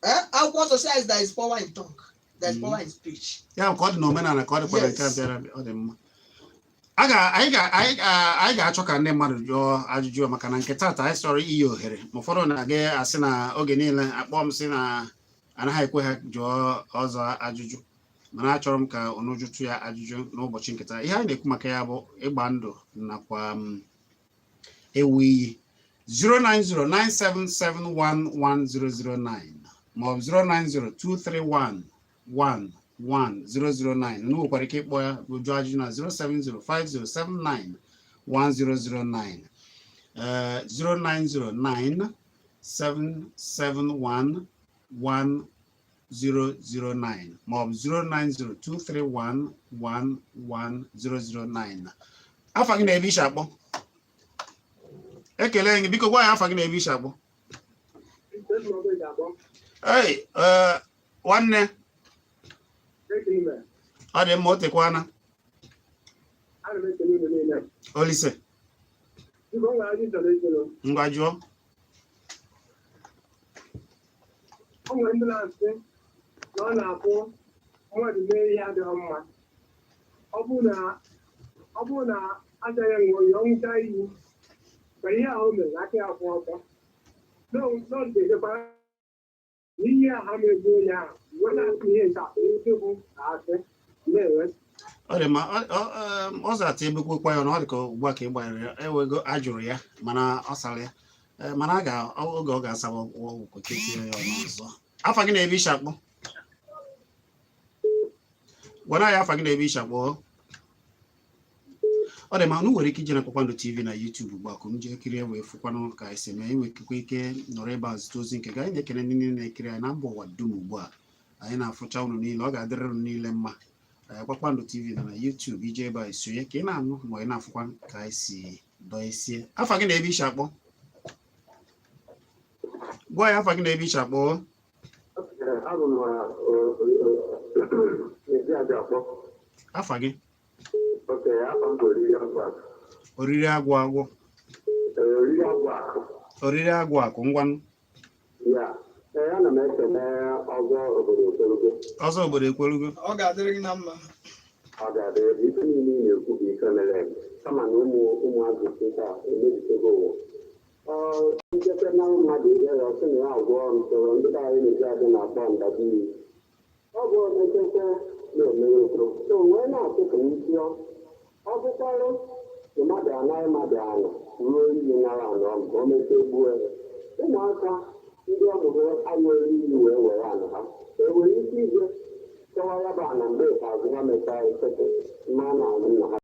Eh, akwụkwọ nsọ says there is power in tongue, there is power in speech. Ya ka ọ dị n'omenala, ka ọ dịkwara nke a bịara abịa, ọ dị mma. A ga anyị ga anyị ga- anyị ga-achọ ka ndị mmadụ jụọ ajụjụ, maka na nke taata anyị chọrọ iyi ohere, ma ụfọdụ na-aga asị na oge niile akpọ m sị na anaghị ekwe ha jụọ ọzọ ajụjụ, mana achọrọ m ka unu jụtụ ya ajụjụ n'ụbọchị nke taa. Ihe anyị na-ekwu maka ya bụ ịgba ndụ nakwa ewu iyi. 09097711009 maọbụ 09023111009. Unu nwekwara ike ịkpọ ya bụ jụọ ajụjụ na 07050791009, 09097711009 maọbụ 09023111009. Afa gị na ebe ishi akpọ? Ekele gị. Biko gwa ya afa gị na ebe ishi akpọ. Ei, ee, nwanne, ọ dị mma, o tekwana. Olise. Ngwa, jụọ. O nwere ndị na-asị na ọ na-akwụ mmadụ mee ihe adịghị mma, ọ bụrụ na achaghị ṅụọ iyi, ọ ṅụcha iyi ka ihe ahụ o mere n'aka ya kwụ ọtọ n'ọdịdekwara na ihe a ha megbu onye ahụ wee na-asị ihe nke a eziokwu na asị na-enwe. Ọ dị mma. Ọ zara ebekwekwa ya na ọ dị ka ugbu a ka ị gbanyere ya ewego ajụrụ ya, mana ọ sara ya. Ee, mana a ga oge ọ ga-asawa ọgwụ ketie ya ọnụ ọzọ. Afa gị na ebe ishi akpọ? Gwara ya afa gị na ebe ishi akpọ. Ọ dị mma. Unu nwere ike ije na Kpakpando TV na YouTube ugbu a ka m jee kirie wee fụkwanụ ka anyị si eme. Inwekwa ike nọrọ ebe a zite ozi nke gị. Anyị na-ekene ndị niile na-ekiri anyị na mba ụwa dum ugbu a. Anyị na-afụcha unu niile. Ọ ga-adịrị unu niile mma. Ee, Kpakpando TV nọ na YouTube. Ije ebe a esonye ka ị na-anụ ma ị na-afụkwa ka anyị si dọesie. Afa gị na ebe ishi akpọ? Gwa ya afa gị na ebe ishi akpọ. Abụ m ezi abịa akpọ. Afa gị? Oke, afọ m bụ Oriri Agwa. Oriri agwụ agwụ? Oriri Agwa Akụ. Oriri agwụ akụ. Ngwanụ. Ya, ee, ana m ekele ọzọ obodo ogologo. Ọzọ obodo ekwelugo. Ọ ga-adịrị gị na mma. Ọ ga-adị. Ife niile ị na-ekwu bụ ife mere eme, kama na ụmụ ụmụazị kịta emebisego ụwa. Ọ nchekwa na mmadụ ihe ya ọsị na ya agwọ ntọrọ ndị be anyị na-eji adị na-akpọ ndabi iyi. Ọ bụ omechekwa na omewekwo so wee na-asị ka m jụọ, ọ bụkwarụ na mmadụ anaghị mmadụ anọ ruo iyi nara anọ ma o mechaa gbuo ya. Ụmụaka ndị ọ mụrụ aṅụrị iyi wee were ana ha enwere ike ije chọwa ya bụ ana mgbe ikpeazụ ha mechaa echete ma na ala nna ha.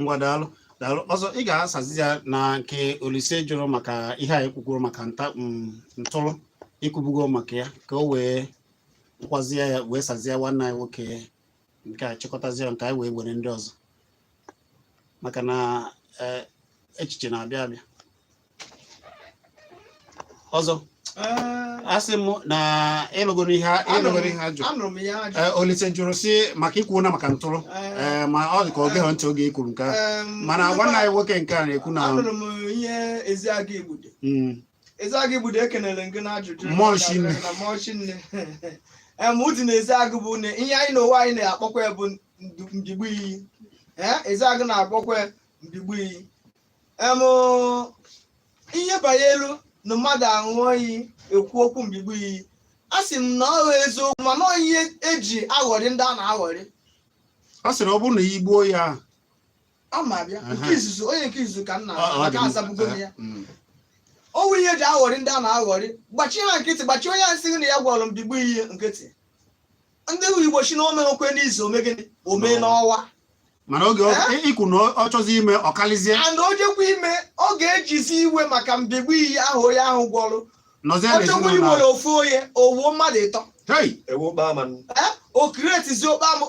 Ngwa, daalụ, daalụ. Ọzọ, ị ga-asazi ya na nke Olise jụrụ maka ihe anyị kwukwuru maka ntụrụ ikwubugo maka ya, ka o wee nkwazie ya wee sazie nwanne anyị nwoke nke a, chịkọtazie ya nke anyị wee were ndị ọzọ, maka na echiche na-abịa abịa ọzọ. Asị m na ịlụgoro ihe, ịlụgoro ihe a jụrụ. Anụrụ m ihe a jụrụ. Olise jụrụ si maka ikwu na maka ntụrụ. Ee, ma ọ dị ka ọ geghị ntị oge i kwuru nke ahụ. Mana nwanne anyị nwoke nke a na-ekwu na Anụrụ m ihe Eziagụ Igbude. Eziagụ Igbude, ekenere m gị na ajụjụ. Mmụọ shinne. Na mmụọ shinne. Ụdị na Eziagụ bụ na ihe anyị na onwe anyị na-akpọkwa ya bụ mbigbu iyi. Ee, Eziagụ na-akpọkwa ya mbigbu iyi. Ihe banyelu na mmadụ aṅụọ iyi ekwu okwu mbigbu iyi, a sị m na ọ bụ eziokwu, mana ọ ihe eji aghọrị ndị a na-aghọrị. Ọ sịrị ọ bụrụ na i gbuo ya. Ama abịa nke izuzu, onye nke izuzu ka m na-asa Ọ maka dị mma. azabugo m ya. O nwe ihe eji aghọrị ndị a na-aghọrị. Gbachie ha nkịtị, gbachie onye ahụ sị gị na ya gwọrọ mbigbu iyi nkịtị. Ndị Igbo si na o meghekwe n'izu, ome gịnị, ome n'ọnwa. Mana oge ikwu na ọ chọzi ime, ọ kalịzie. And o jekwa ime, ọ ga-ejizi iwe maka mbigbu iyi ahụ onye ahụ gwọrọ. Nọzie Ọ chọkwa n'ezinụlọ iwere ahụ. ofu onye owuo mmadụ ịtọ. Hey! Ewu kpaa ma. O createzi okpe ama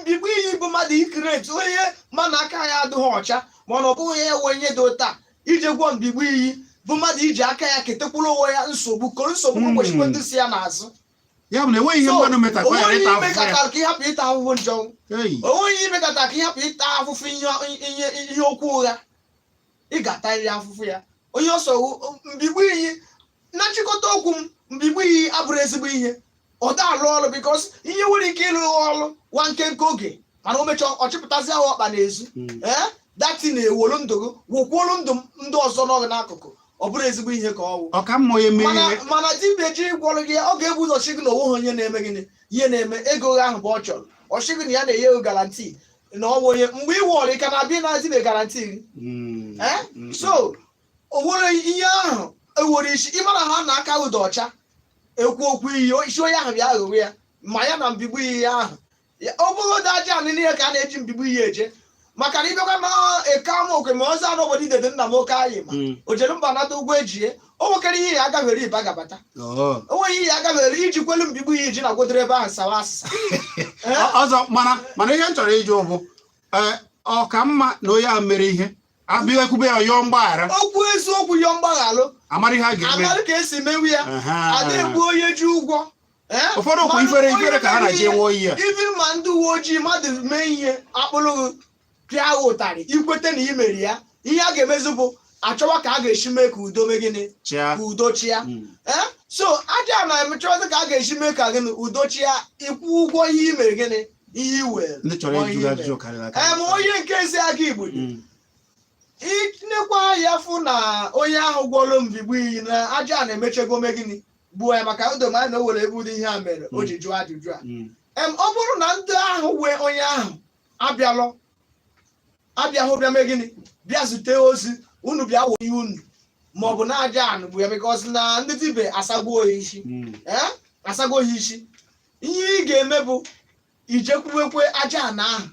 mbigbu iyi bụ mmadụ icreate onye mana aka ya adịghị ọcha, mana ọ bụghị ya nwe ihe dị ụta ije gwọ mbigbu iyi bụ mmadụ iji aka ya ketekwuru onwe ya nsogbu, koro nsogbu kwesịkwa ndị si ya n'azụ. Ya bụ na enweghị ihe So, mmadụ metakwa ya onweghị ịta ihe afụfụ ya. imekatara ka ịhapụ ịta ahụhụ njọ. Hey! Onweghị ihe imekatara ka ịhapụ ịta afụfụ ihe ihe okwu ụgha, ị ga-atarịrị afụfụ ya. Onye ọsọ mbigbu iyi, na nchịkọta okwu m, mbigbu iyi abụrụ ezigbo ihe, ọ da alụ ọrụ, because ihe nwere ike ịlụ ọrụ nwa nkenke oge, mana o mechaa ọ chịpụtazi ahụ ọkpa n'ezu. Ee, dati na-ewolu ndụ gị, wokwuolu ndụ ndị ọzọ n'ọgụ n'akụkụ. Ọ bụrụ ezigbo ihe ka ọ wụ. Ọ ka mma onye mee Mana ihe. Mana dibịa ji gwọrọ gị ya, ọ ga-ebu ụzọ sị gị na onweghị onye na-eme gịnị, ihe na-eme ego ahụ bụ ọ chọrọ. Ọ sị gị na ya na-enye ego guarantee na ọ bụ onye mgbe ị wụọrọ ị ka na-abịa na dibịa guarantee gị. Eh? So o nwere ihe ahụ ewere isi ịmara ha na aka ụdọ ọcha ekwu okwu iyi isi onye ahụ bịa aghụghọ ya ma ya na mbigbu iyi ahụ. Ọ bụghị ụdọ aja anị niile ka a na-eji mbigbu iyi eje, maka na ịbịakwa na eke ama okwe ma ọzọ n'obodo idede nna m oke anyị ma o jere mba nata ụgwọ ejie, o nwekere ihe ya agafere ịba gabata. O nweghị ihe ya agafere iji kwelu mbigbu iyi ji na gwodoro ebe ahụ sawa asịsa. Eh? Ọzọ, mana ihe m chọrọ ịjụ bụ, ee, ọ ka mma na onye ahụ mere ihe abịa ekwube ya, yọọ mgbaghara? Okwu eziokwu, yọọ mgbaghalụ. Amara ihe a ga-eme. Amalụ ka esi mewu ya. Ada egbu onye ji ụgwọ. Eh? Ụfọdụ okwu Mana ifere onye ifere ka ha mere na-eji ihe- enwe oyi ya. Even ma ndị uwe ojii, mmadụ mee ihe akpụrụ pịa ha ụtarị, ikwete na imeri ya, ihe a ga-emezi bụ achọwa ka a ga-esi mee ka udo mee gịnị? Chịa. Ka udo chịa. Ee, so aja na-emechọzi ka a ga-esi mee ka gịnị, udo chịa, ịkwụ ụgwọ ihe i mere gịnị, ihe i were. Ndị chọrọ Ma ịjụ ihe i ajụjụ mere. karịrị Ee, akarị. ma onye nke ezi aka Igbo dị inekwa ya fụ na onye ahụ gwọrọ mbigbu iyi na aja a na-emechego mee gịnị, gbuo ya, maka udo ma na o were ebe ụdị ihe a mere o ji jụọ ajụjụ a. Ọ bụrụ na ndị ahụ wee onye ahụ abịalụ abịahụ bịa mee gịnị, bịa zute ozi unu, bịa wee ihe unu, ma ọ bụ na aja anụ bụ ya, because na ndị dibe asagbuo ya isi. Ee, asagbuo ya isi. Ihe ị ga-eme bụ ijekwuwekwe aja ana ahụ,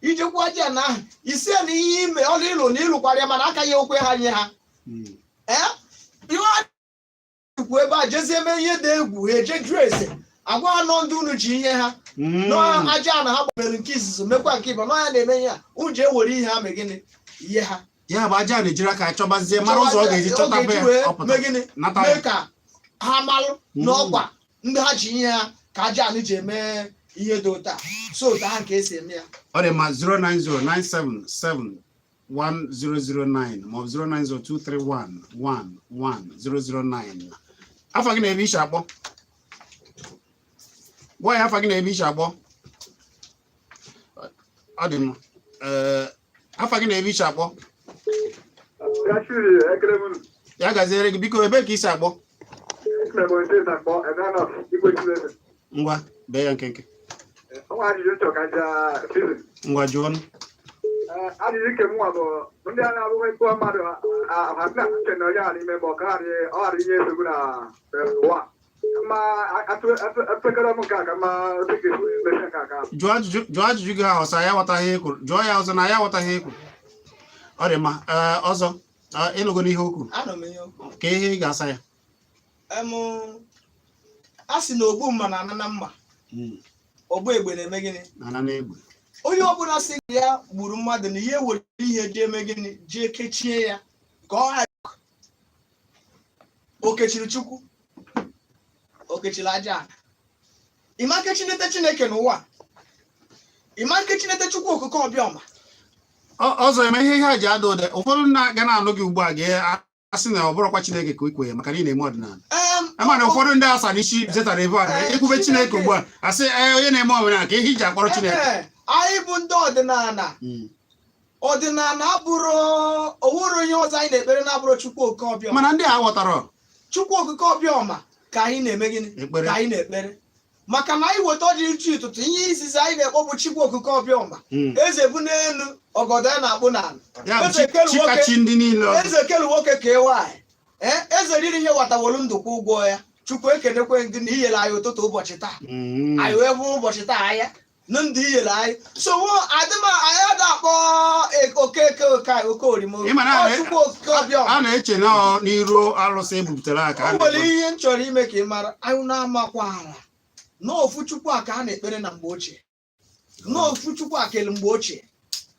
ijekwu aja ana ahụ isi ya na ihe ime ọrụ ịlụ na ịlụkwara ya, mana aka ya okwe ha nye ha. Ee, ihe a kwu ebe a jezie mee ihe dị egwu, ha eje jụọ ese, agwa ha nọ ndị unu ji ihe ha nọ aja na ha gbabere nke izizi, mekwa nke ịbụ nọ ya na-eme ihe a, unu ji ewere ihe ha mee gịnị, ihe ha. Ya bụ aja na-ejiri aka chọbazie, mara ụzọ ọ ga-eji Ọ chọta ga-eji be wee ya, ọ pụta mee gịnị, nata mee ya. ka ha malụ n'ọkwa ndị ha ji ihe ha ka aja anyị ji eme ihe dị ụta, so otu ahụ ka esi eme ya. Ọ dị mma. 09097711009 maọbụ 09023111009. Afa gị na ebe ishi akpọ, gwa ya afa gị na ebe ishi akpọ. Ọ dị mma. Ee, afa gị na ebe ishi akpọ? Gachiri, ekele m unu. Ya gaziere gị. Biko, ebe ka isi akpọ? Ekele m onye steeti akpọ, Ebenọs, Igwe Chineke. Ngwa, bee ya nkenke. Ọnwa ajụjụ nchọ ka nja season. Ngwa, jụọ ọnụ. Ajụjụ nke mụnwa bụ ndị a na-abụghị mkpụrụ mmadụ ha sị na uche na onye a n'ime ma ọ ka ọ ghara inye nsogbu na ụwa. Ma atụekere m nke a ka mma otu ga-esi mesi nke a ka Jụọ ajụjụ gị ahụ ọsọ, ya aghọtaghị ihe i kwuru. Jụọ ya ọzọ na ya aghọtaghị ihe i kwuru. Ọ dị mma. Ee, ọzọ, ịnụgo n'ihe o kwuru? Anọ m ihe okwu. Ka ihe ị ga-asa ya? A sị na ogbu mma na ana na mma, ogbu egbe na-eme gịnị? Na n'egbe. Onye ọbụla sị na ya gburu mmadụ na ihe were ihe jee eme gịnị, jee kechie ya ka ọ ghara o kechiri Chukwu, o kechiri aja ala. Ịma nkechinete Chineke n'ụwa, ịma nkechinete Chukwu Okike Ọbịọma. Ọzọ, eme ihe a ji ada ụda, ụfọdụ na-aga na-anụ gị ugbu a ga-asị na ọ bụrụkwa Chineke ka ikwe ya maka na ị na-eme ọdịnala. Ama na ụfọdụ ndị asa n'isi zetara ebe a ekwube Chineke ugbu a, asị, ee, onye na-eme omenala, ka ihe iji akpọrọ Chineke? Ee, anyị bụ ndị ọdịnala. Ọdịnala abụrụ owuru ihe ọzọ anyị na-ekpere na-abụrụ Chukwu Okike Ọbịọma. Mana ndị a ghọtara. Chukwu Okike Ọbịọma ka anyị na-eme gịnị? Ekpere. Ka anyị na-ekpere, maka na anyị weta ọjị nchu ụtụtụ, ihe izizi anyị na-ekpọ bụ Chukwu Okike Ọbịọma. Eze bụ n'elu, ọgọdọ ya na-akpụ n'ala. Ya bụ Eze kelu nwoke. chikachi ndị niile ọzọ. Eze kelu nwoke ka nwaanyị, ee, eze riri ihe watawolu ndụ kwụ ụgwọ ya. Chukwu, ekenekwe gị na iyere anyị ụtụtụ ụbọchị taa. Anyị wee bụ ụbọchị taa ahịa na ndụ iyere anyị sowo adịma anyị ada akpọ okeke oke oke orimo. Ị ma na Ọ Chukwu Okike Ọbịọma. A na-eche na ọ n'iru arụsị ebupụtara aka O nwere ihe m chọrọ ime ka ị mara. Anyị na-amakwa ala n'ofu Chukwu a ka a na-ekpere na mgbe ochie, n'ofu Chukwu a kelu mgbe ochie,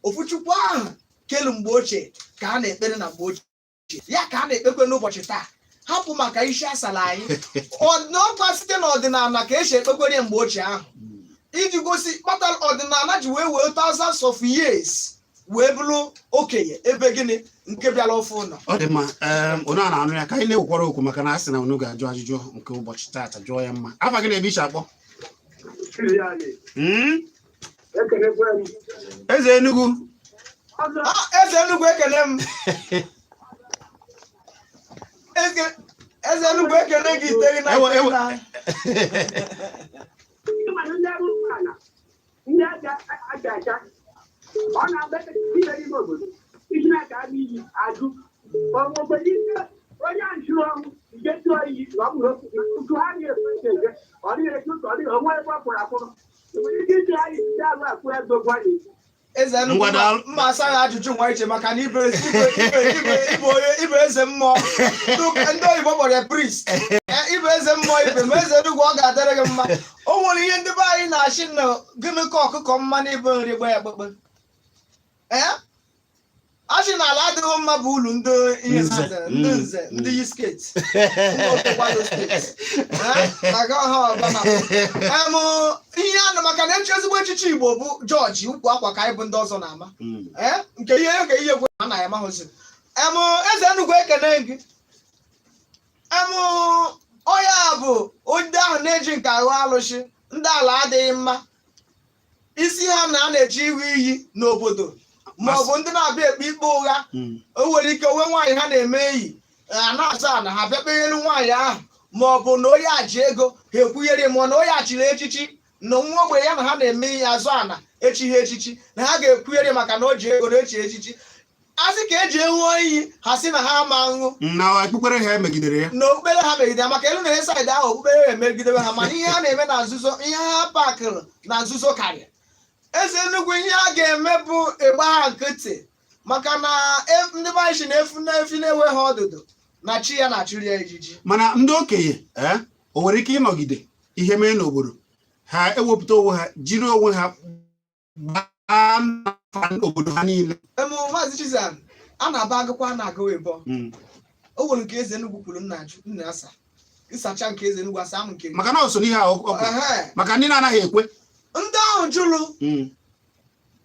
ofu Chukwu ahụ kelu mgbe ochie ka a na-ekpere na mgbe ochie, ya ka a na-ekpekwe n'ụbọchị taa. Hapụ maka isi asala anyị. N'ọkwa site n'ọdịnala ka esi ekpekwere ya mgbe ochie ahụ, iji gosi kpatara ọdịnala ji wee wee thousands of years wee bụrụ okenye ebe gịnị nke bịara ofe ụlọ. Ọ dị mma. Unu a na-anụ ya ka anyị na-ewekwara okwu, maka na a sị na unu ga-ajụ ajụjụ nke ụbọchị taata, jụọ ya mma. Afa gị na-ebe iche akpọ? Ekenekwe m. Eze Enugu. Ah, Eze Enugu, ekele m. Eze Enugu, ekele gị ite gị na Ewe, ewe. na Ịma na ndị arụ ala, ndị aja aja aja, ọ na-agba ime ime obodo isi na-aka ama iyi ajụ onwekwere ike onye a nchụrụ ọnwụ nke tụọ iyi na ọ bụrụ otu ha na-ekwe eje, ọ dịghị etu ọ dịghị onwe ebe ọ pụrụ apụrụ, nwere ike iji anyị ndị arụ akwụ ego gwa ya. Eze Enugu. Ngwa, daalụ. Mma asa ya ajụjụ nwa iche, maka na ibe ibe ibe ibe ibe onye ibe eze mmụọ, ndị oyibo kpọrọ ya priest. Ibe eze mmụọ, ibe ma Eze Enugu, ọ ga-adịrị gị mma. O nwere ihe ndị be anyị na-achị na gịnị ka ọkụkọ mma na ibe nri gba ya kpekpe. Ee, achị na ala adịghị mma bụ ulu ndị ihe Nze. ha zere, ndị nze, ndị yi skirt, ndị otu steeti. Maka ọha ọbana ihe anụ, maka na echi ezigbo echichi Igbo bụ jọji ukwu akwa ka anyị bụ ndị ọzọ na-ama. Ee, nke ihe ka ihe kwe anaghị amahụzi. Eze Enugu, ekene gị. Ọya bụ ndị ahụ na-eji nke aghụ alụsị, ndị ala adịghị mma, isi ha na a na-eji iwu iyi n'obodo, ma ọ bụ ndị na-abịa ekpe ikpe ụgha. O nwere ike onwe nwaanyị ha na-eme enyi a na-aza ana, ha bịa kpenyelu nwaanyị ahụ, ma ọ bụ na onye aji ego ha ekwughere, ma ọ na onye achịrị echichi na nwa ogbenye ya na ha na-eme ihe azụ ana echighị echichi, na ha ga-ekwughere maka na o ji ego na echi echichi. Asị ka eji ewu iyi, ha sị na ha ama aṅụ. Na okpukpere ha emegidere ya. Na okpukpere ha megidere ya, maka elu na side ahụ okpukpere ha emegidere ha, mana ihe ha na-eme na nzuzo, ihe ha pakịrị na nzuzo karịa. Eze Enugu, ihe a ga-eme bụ ịgba ha nkịtị, maka na ndị be anyị si na efu na efi na-enweghị ọdụdụ na chi ya na-achụrụ ya ijiji. Mana ndị okenye, ee, o nwere ike ịnọgide ihe mee n'obodo ha, ewepụta onwe ha, jiri onwe ha gbaa n'afa obodo ha niile? Maazị Chizan, a na-aba agụkwa, a na-agụ ịbọ. O nwere nke Eze Enugu kwuru, nna ajụ nna asa ịsacha nke Eze Enugu asa ahụ nke Maka na o so n'ihe a ọ kwuru. Maka ndị na-anaghị ekwe. Ndị ahụ jụrụ,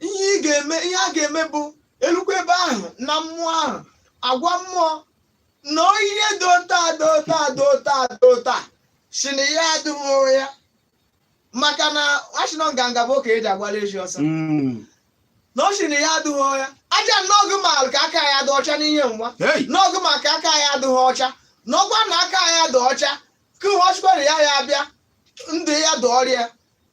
ihe ị ga-eme, ihe a ga-eme bụ elukwa ebe ahụ na mmụọ ahụ agwa mmụọ na ihe dota dota dota dota si na ya adịghị ya, maka na achịnọ nganga bụ ka eji agbara ezi ọsọ. Na ọ sị na ya adịghị ya aja nnọọgụ ma ka aka ya dị ọcha n'ihe nwa. Hey! N'ọgụ maka aka ya adịghị ọcha, n'ọgwa na aka ya dị ọcha ka ụwa chụkwara ya, ya abịa ndụ ya dị ọrịa,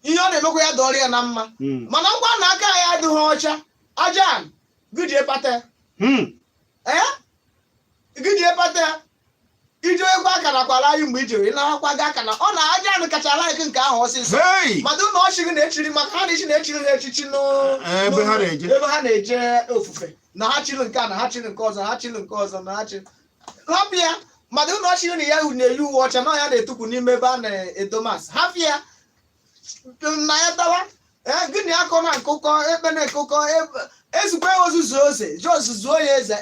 ihe ọ na-emekwa ya dị ọrịa na mma. Mana ngwa na aka ya adịghị ọcha, aja Gị jee kpata ya. Ee, gị jee kpata ya. Ije ekwe akara kwara anyị mgbe ijere ịnarakwa gị akara ọ na aja anụ kacha like nke ahụ ọsịsọ. Hey! Mmadụ na ọchị gị na-echiri maka ha na-echi na-echiri ha echichi Ebe ha na-eje. Ebe ha na-eje ofufe na ha chiri nke a, na ha chiri nke ọzọ, ha chiri nke ọzọ, na ha chiri hapụ ya. Mmadụ na ọchị na ya na-eyi uwe ọcha na ya na-etukwu n'ime ebe a na-edo mass, hapụ ya na ya tawa. Ee, gịnị akọ na nkụkọ ekpe na nkụkọ ezukwe ozuzu ose jos zuo ya eze.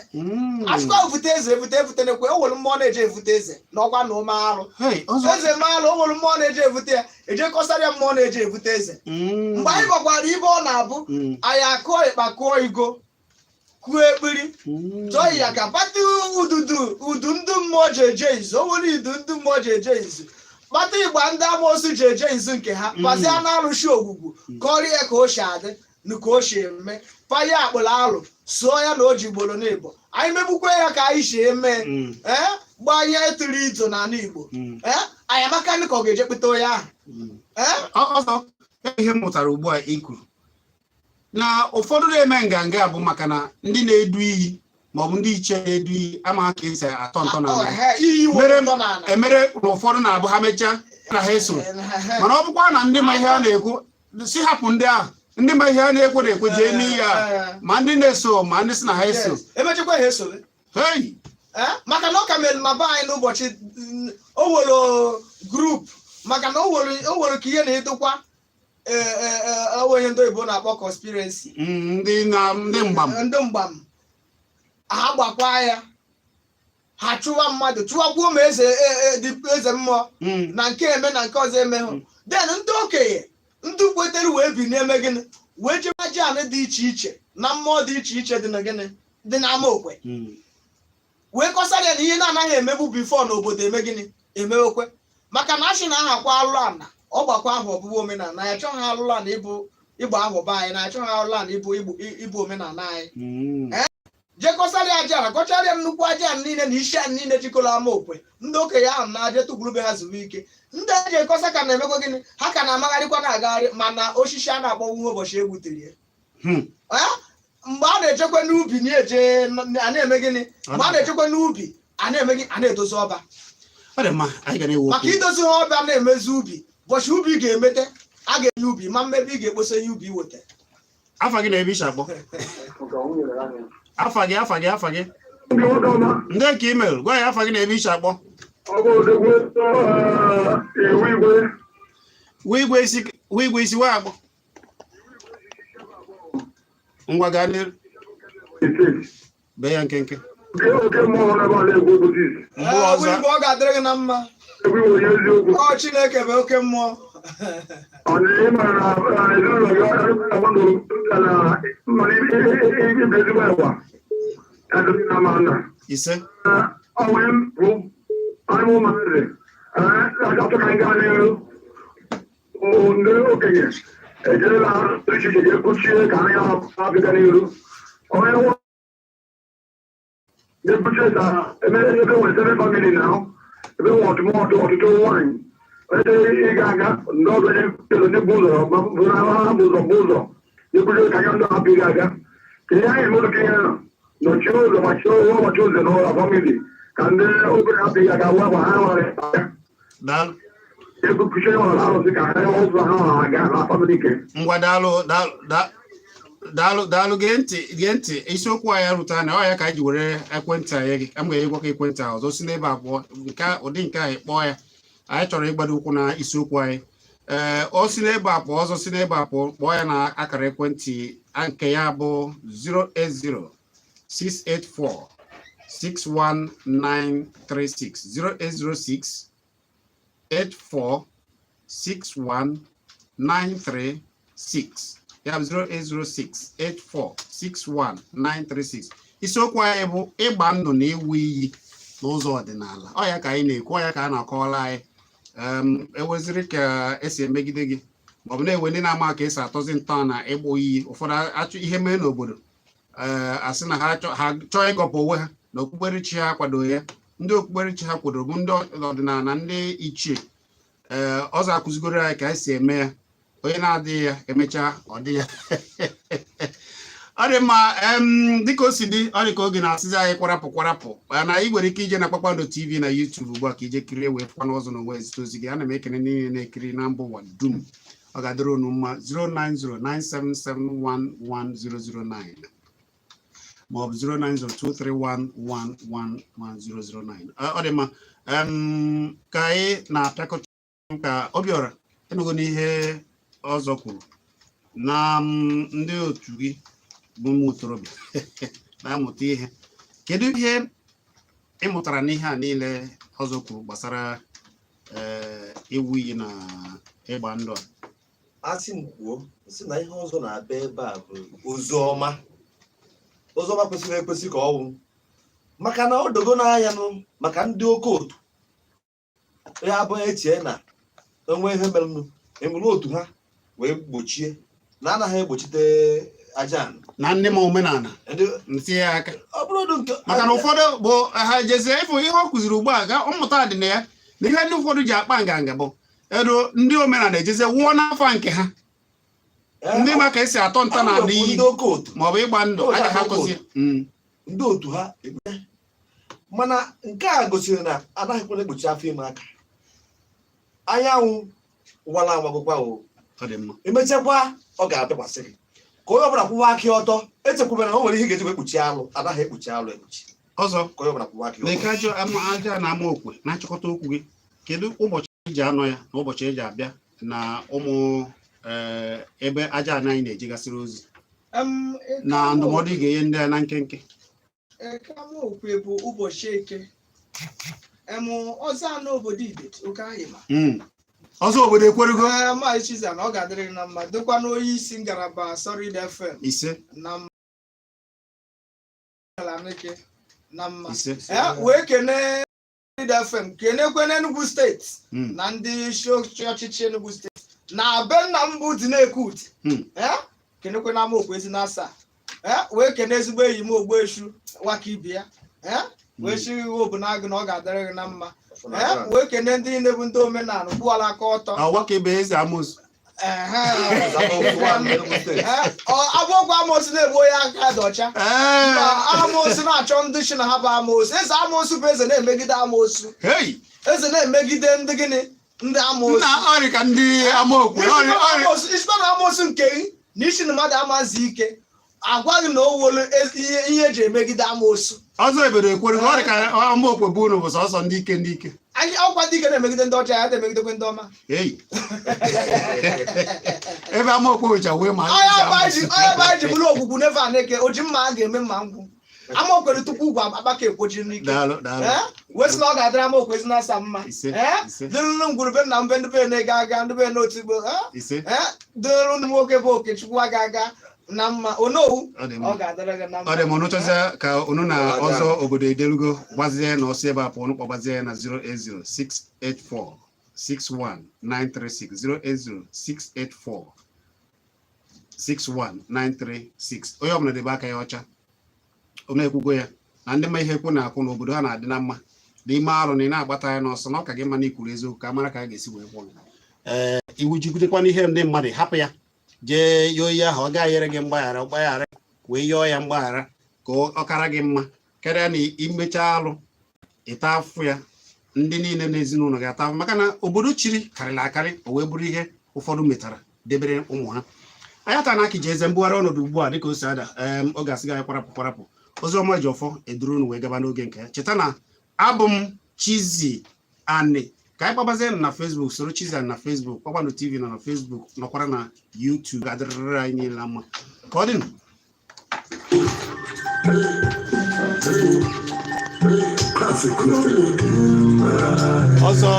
Achịkwa evute eze, evute evute nekwe o nwere mmụọ na-eje evute eze n'ọkwa na ụma alụ. Hey, ọzọ. Eze maalụ, o nwere mmụọ na-eje evute ya, eje kọsara ya mmụọ na-eje evute eze. Mgbe anyị gbakwara ibe ọ na-abụ, anyị akụọ ịkpa, kụọ igo, kụọ ekpiri, chọọ ya ka kpata ududu, udu ndị mmụọ ji eje izu. O nwere idu ndị mmụọ ji eje izu, kpata ịgba ndị amoosu ji eje izu nke ha, kpazie na arụshi ogwugwu, kọrịa ka o si adị na ka o si eme, panye akpụrụ alụ sụọ ya na o ji gboro n'Igbo. Anyị megbukwa ya ka anyị si eme. Ee, gbaa ihe tụrụ ito n'ala Igbo. Ee, anyị amaka ka ọ ga-eje kpụta onye ahụ. Ee. Ọzọ, ihe m mụtara ugbu a i kwuru na ụfọdụ na-eme nganga bụ maka na ndị na-edu iyi maọbụ ndị ichie na-edu iyi ama ka esi atọ ntọ n'ala. Iyi Mere were ntọ n'ala. Emere na ụfọdụ na-abụ ha mechaa na ha eso, mana ọ bụkwa na ndị ma ihe a na-ekwu si hapụ ndị ahụ, ndị ma ihe a na-ekwe na-ekwe jee n'iyi a, ma ndị na-eso ma ndị si na ha eso. Yes. Emechakwa ha esobe. Hey! Eh, maka na ọ ka mere na be anyị n'ụbọchị o nwere group, maka na o nwere ka ihe na-edokwa onye ndị oyibo na-akpọ conspiracy. Ndị na ndị mgbam. Ndị mgbam ha gbakwa ya, ha chụwa mmadụ, chụwakwuo ma eze dị eze mmụọ na nke eme na nke ọzọ emeghụ. Then ndị okenye, ndị kwetere wee bi n'eme gịnị, wee jebe aja anị dị iche iche na mmụọ dị iche iche dị na gịnị dị n'ama okwe, wee kọsara ya na ihe na-anaghị emegbu before n'obodo eme gịnị emewekwe, maka na achị na ahakwa alụ ana ọ gbakwa ahụ ọbụbụ omenala anyị achọghị alụlụ ana ịbụ ịgba ahụ be anyị na achọghị alụlụ ana ịbụ ịbụ omenala anyị. Jekọsara ya aja ana, kọchara ya nnukwu aja ana niile na isi ana niile jikọrọ ama okwe. Ndị okenye ahụ na-aje tụkwurube ha zuru ike. Ndị eji ekọsa ka na-emekwa gịnị, ha ka na-amagharịkwa na-agagharị, mana osisi a na-akpọnwụ ụbọchị egbutere ya. Eh? Mgbe a na-echekwa n'ubi na-eje a na-eme gịnị, mgbe a na-echekwa n'ubi a na-eme gịnị, a na-edozi ọba. Ọ dị mma, anyị ga na-ewu maka okwu. Idozi ha ọba na-emezi ubi, ụbọchị ubi ga-emete a ga-enye ubi ma mmebe ị ga-ekposa ihe ubi iweta. Afa gị na ebe ishi akpọ? Afa gị, afa gị, afa gị? Ndị nwoke ọma. Ndị ka email gwa ya afa gị na ebe ishi akpọ. Ọ bụ odogwu iwu igwe. Wee igwe isi, wee igwe isi wee akpọ. Ngwa, gaa n'iru. Steeti. Bee ya nkenke. Oke oke mmụọ n'ebe a na-egwu okwu tis. Mgbe ọzọ. Igwe, ọ ga-adịrị gị na mma. Egwu igwe onye eziokwu. Ọ Chineke bụ oke mmụọ. Ọ na ịma na ezinụlọ gị na mana ibe ezigbo ẹwa adịghị na ama nna. Ise. Ọnwe bụ anyị ụmụazị achọ ka anyị gaa n'ihu. Ndị okenye ejerela iche iche jee kuchie ka anyị abịga n'iru onye nwa na-ebuche ka ebe ebe nwere seven family na ebe nwe ọtụtụ ọtụtụ nwaanyị onye ịga aga ndị ọzọ ndị bụ ụzọ bụ ha bụ ụzọ bụ ụzọ ebuche ka anyị ndị hapụ ịga aga ka ihe anyị emere ka ihe ahụ nọchie ụzọ, gbachie ụzọ, gbachie ụzọ n'ụlọ family ka ndị obere hapụ ịga aga gwa ha nwere aga. Daalụ. Ebukuchie ụlọ arụsị ka ha ụzọ ha aga na family ke. Ngwa, daalụ, daalụ, daalụ, daalụ. Gee ntị, gee ntị. Isiokwu anyị rutara na ọ ya ka anyị ji were ekwentị anyị gị ka m ga-enyekwa ka ekwentị ahụ ọzọ si n'ebe abụọ nke ụdị nke anyị kpọọ ya. Anyị chọrọ ịgbado ụkwụ na isiokwu anyị. Ee, ọ si n'ebe a pụọ, ọzọ si n'ebe a pụọ, kpọọ ya na akara ekwentị nke ya bụ 080 684 61936, 0806 84 61936, ya bụ 0806 84 61936. Isiokwu anyị bụ ịgba ndụ na ịwụ iyi n'ụzọ ọdịnala. Ọ ya ka anyị na-ekwu, ọ ya ka a na-akọwara anyị. Eweziri ka esi emegide gị maọbụ na-ewe ndị na-ama ka esi atọzi ntọala ịgbụ iyi. Ụfọdụ achọ ihe mee n'obodo, ee, asị na ha chọọ ịgọpụ onwe ha na okpukperechi ha akwadoghị ya. Ndị okpukperechi ha kwadoro bụ ndị ọdịnala na ndị ichie. Ee, ọzọ akụzigoro anyị ka esi eme ya. Onye na-adịghị ya emechaa ọ dị ya. Ọ Ọ dị mma. Dịka o si dị, ọ dị ka oge na-asịzi anyị kwarapụ kwarapụ, na ị nwere ike ije na Kpakpando TV na YouTube ugbu a ka ije kirie wee fụkwa n'ọzọ na onwe ezite ozi gị. Ana m ekene niile na-ekiri na mba ụwa dum. Ọ ga-adịrị unu mma. 09097711009 maọbụ 09023111009. Ọ dị mma. Ka anyị na-apịakọta ka Obiọra ịnụgo n'ihe ọzọ kwuru na ndị otu gị bụ ụmụ ntorobịa na-amụta ihe. Kedu ihe ị mụtara n'ihe a niile ọzọ kwuru gbasara iwu iyi na ịgba ndụ a? Asị m kwuo, sị na ihe ọzọ na-abịa ebe a bụ ozi ọma, ozi ọma kwesịrị ekwesị ka ọ wụ, maka na o dogo n'anya nụ maka ndị oke otu ya bụ echie na onwe ihe merenụ, enwere otu ha wee gbochie na anaghị egbochite aja anị. Na ndị ma omenala ndị ntinye ya aka. Ọ bụrụ ụdị nke Maka na ụfọdụ bụ ha jezie ịfụ ihe ọ kụziri ugbu a ga mmụta dị na ya, na ihe ndị ụfọdụ ji akpa nganga bụ edo ndị omenala ejezie wụọ n'afọ nke ha. Ndị ma ka esi atọ nta na ala iyi ndị oke otu maọbụ ịgba ndụ Otu agaghị aka akụzi. Ndị otu ha ekpe, mana nke a gosiri na anaghịkwana egbochi afọ ime aka anyanwụ wala amagụkwa o. Ọ dị mma. Emechakwa ọ ga-abịakwasị gị. Ka onye ọbụla kwụwa aka ya ọtọ. Echekwabara na o nwere ihe ga-eji wee kpuchie alụ. Anaghị ekpuchi alụ ekpuchi. Ọzọ, Ka onye ọbụla kwụwa aka ya na ọtọ. eke ajọ ama aja na ama okwe na-achịkọta okwu gị, kedu ụbọchị eji anọ ya na ụbọchị eji abịa na ụmụ ebe aja ana anyị na-ejegasịrị ozi na ndụmọdụ ị ga-enye ndị a na nkenke? Eke Amaokwe bụ ụbọchị Eke. Ọzọ anọ obodo Idet oke ahịma. Ọzọ obodo ekwerugo. Ee, Maazị Chiza, na ọ ga-adịrị gị na mma, dịkwa n'onye isi ngalaba Solid FM Ise. na mma Ngalaba na mma. Ise. Ee, wee kene Solid FM, kenekwe n'Enugu Steeti na ndị isi ọchịchị Enugu Steeti na be nna m bụ Dinekut. Ee, kenekwe na Amaokwe ezi na asaa. Ee, wee kene ezigbo enyi m Ogbueshu nwaka ibe ya. Ee, wee sị gị Obunagụ na ọ ga-adịrị gị na mma. Ee, wee kene ndị niile bụ ndị omenala kwụwara aka ọtọ. Ọwa ka ebe eze amosu. Ehe. Ee, abụọkwa amoosu na-egbu onye aka dị ọcha. Mba, amoosu na-achọ ndị si na ha bụ amoosu. Eze amoosu bụ eze na-emegide amoosu. Hei! Eze na-emegide ndị gịnị? Ndị amoosu. Nna, ọrị ka ndị Amaokwe ọrị ọrị. Isikwa na amoosu nke gị na isi na mmadụ amazi ike agwa gị na o wolu ihe eji emegide amoosu. Ọzọ obodo ekwerugo, ọrị ka Amaokwe bụ unu bụ sọsọ ndị ike, ndị ike. Anyị ọkwa ndị ike na-emegide ndị ọcha, ya na-emegidekwe ndị ọma. Hei, ebe Amaokwe wecha wee ma onye bụ anyị ji bụrụ ogbugbu neve aneke o ji mma a ga-eme mma nkwụ. Amaokwere tupu ugwu agbaka ekwoji n'ike. Daalụ, daalụ. Ee, wee sị na ọ ga-adịrị Amaokwe ezi na-asa mma. Ise. Ee, Ise. dịrịnụ ngwurube nna mbe ndị be na-ega aga, ndị be n'otu igbo. Ee, Ise. ee, dịrịnụ nwoke bụ Okechukwu aga aga na mma onowu. Ọ dị mma. Ọ ga-adịrị gị na mma. Ọ dị ma unu chọzie ka unu na ọzọ obodo edelugo gbazie na ọsọ ebe a pụọ, unu kpọgbazie ya na 08068461936, 08068461936. Onye ọbụla debe aka ya ọcha. Unu ekwugo ya na ndị ma ihe ekwu na-akwụ na obodo ha na-adị na mma n'ime arụ na ị na-agbata ya n'ọsọ na ọ ka gị mma na ikwuru eziokwu ka a mara ka a ga-esi wee gwọ gị. Ee, iwu jigidekwa n'ihe ndị mmadụ hapụ ya jee yọọ ihe ahụ, ọ gaghị gị mgbaghara mgbaghara wee yọọ ya mgbaghara ka ọ kara gị mma karịa na imechaa alụ ịta afụ ya, ndị niile n'ezinụlọ ga-ata afụ, maka na obodo chiri karịrị akarị. O wee bụrụ ihe ụfọdụ metara debere ụmụ ha anya taa na akiji eze mbugharị ọnọdụ ugbu a dịka o si ada. Ọ ga-asị gị anyị kwarapụ kwarapụ. Ozi ọma ji ọfọ eduru unu wee gaba n'oge nke ya. Cheta na abụ m Chizzy Ani. Ka anyị kpabazie na Facebook, soro Chizzy Ani na Facebook, Kpakpando TV nọ na Facebook, nọkwara na YouTube. Ga-adịrịrị anyị niile na mma. Ka ọ dị nụ. Ọzọ.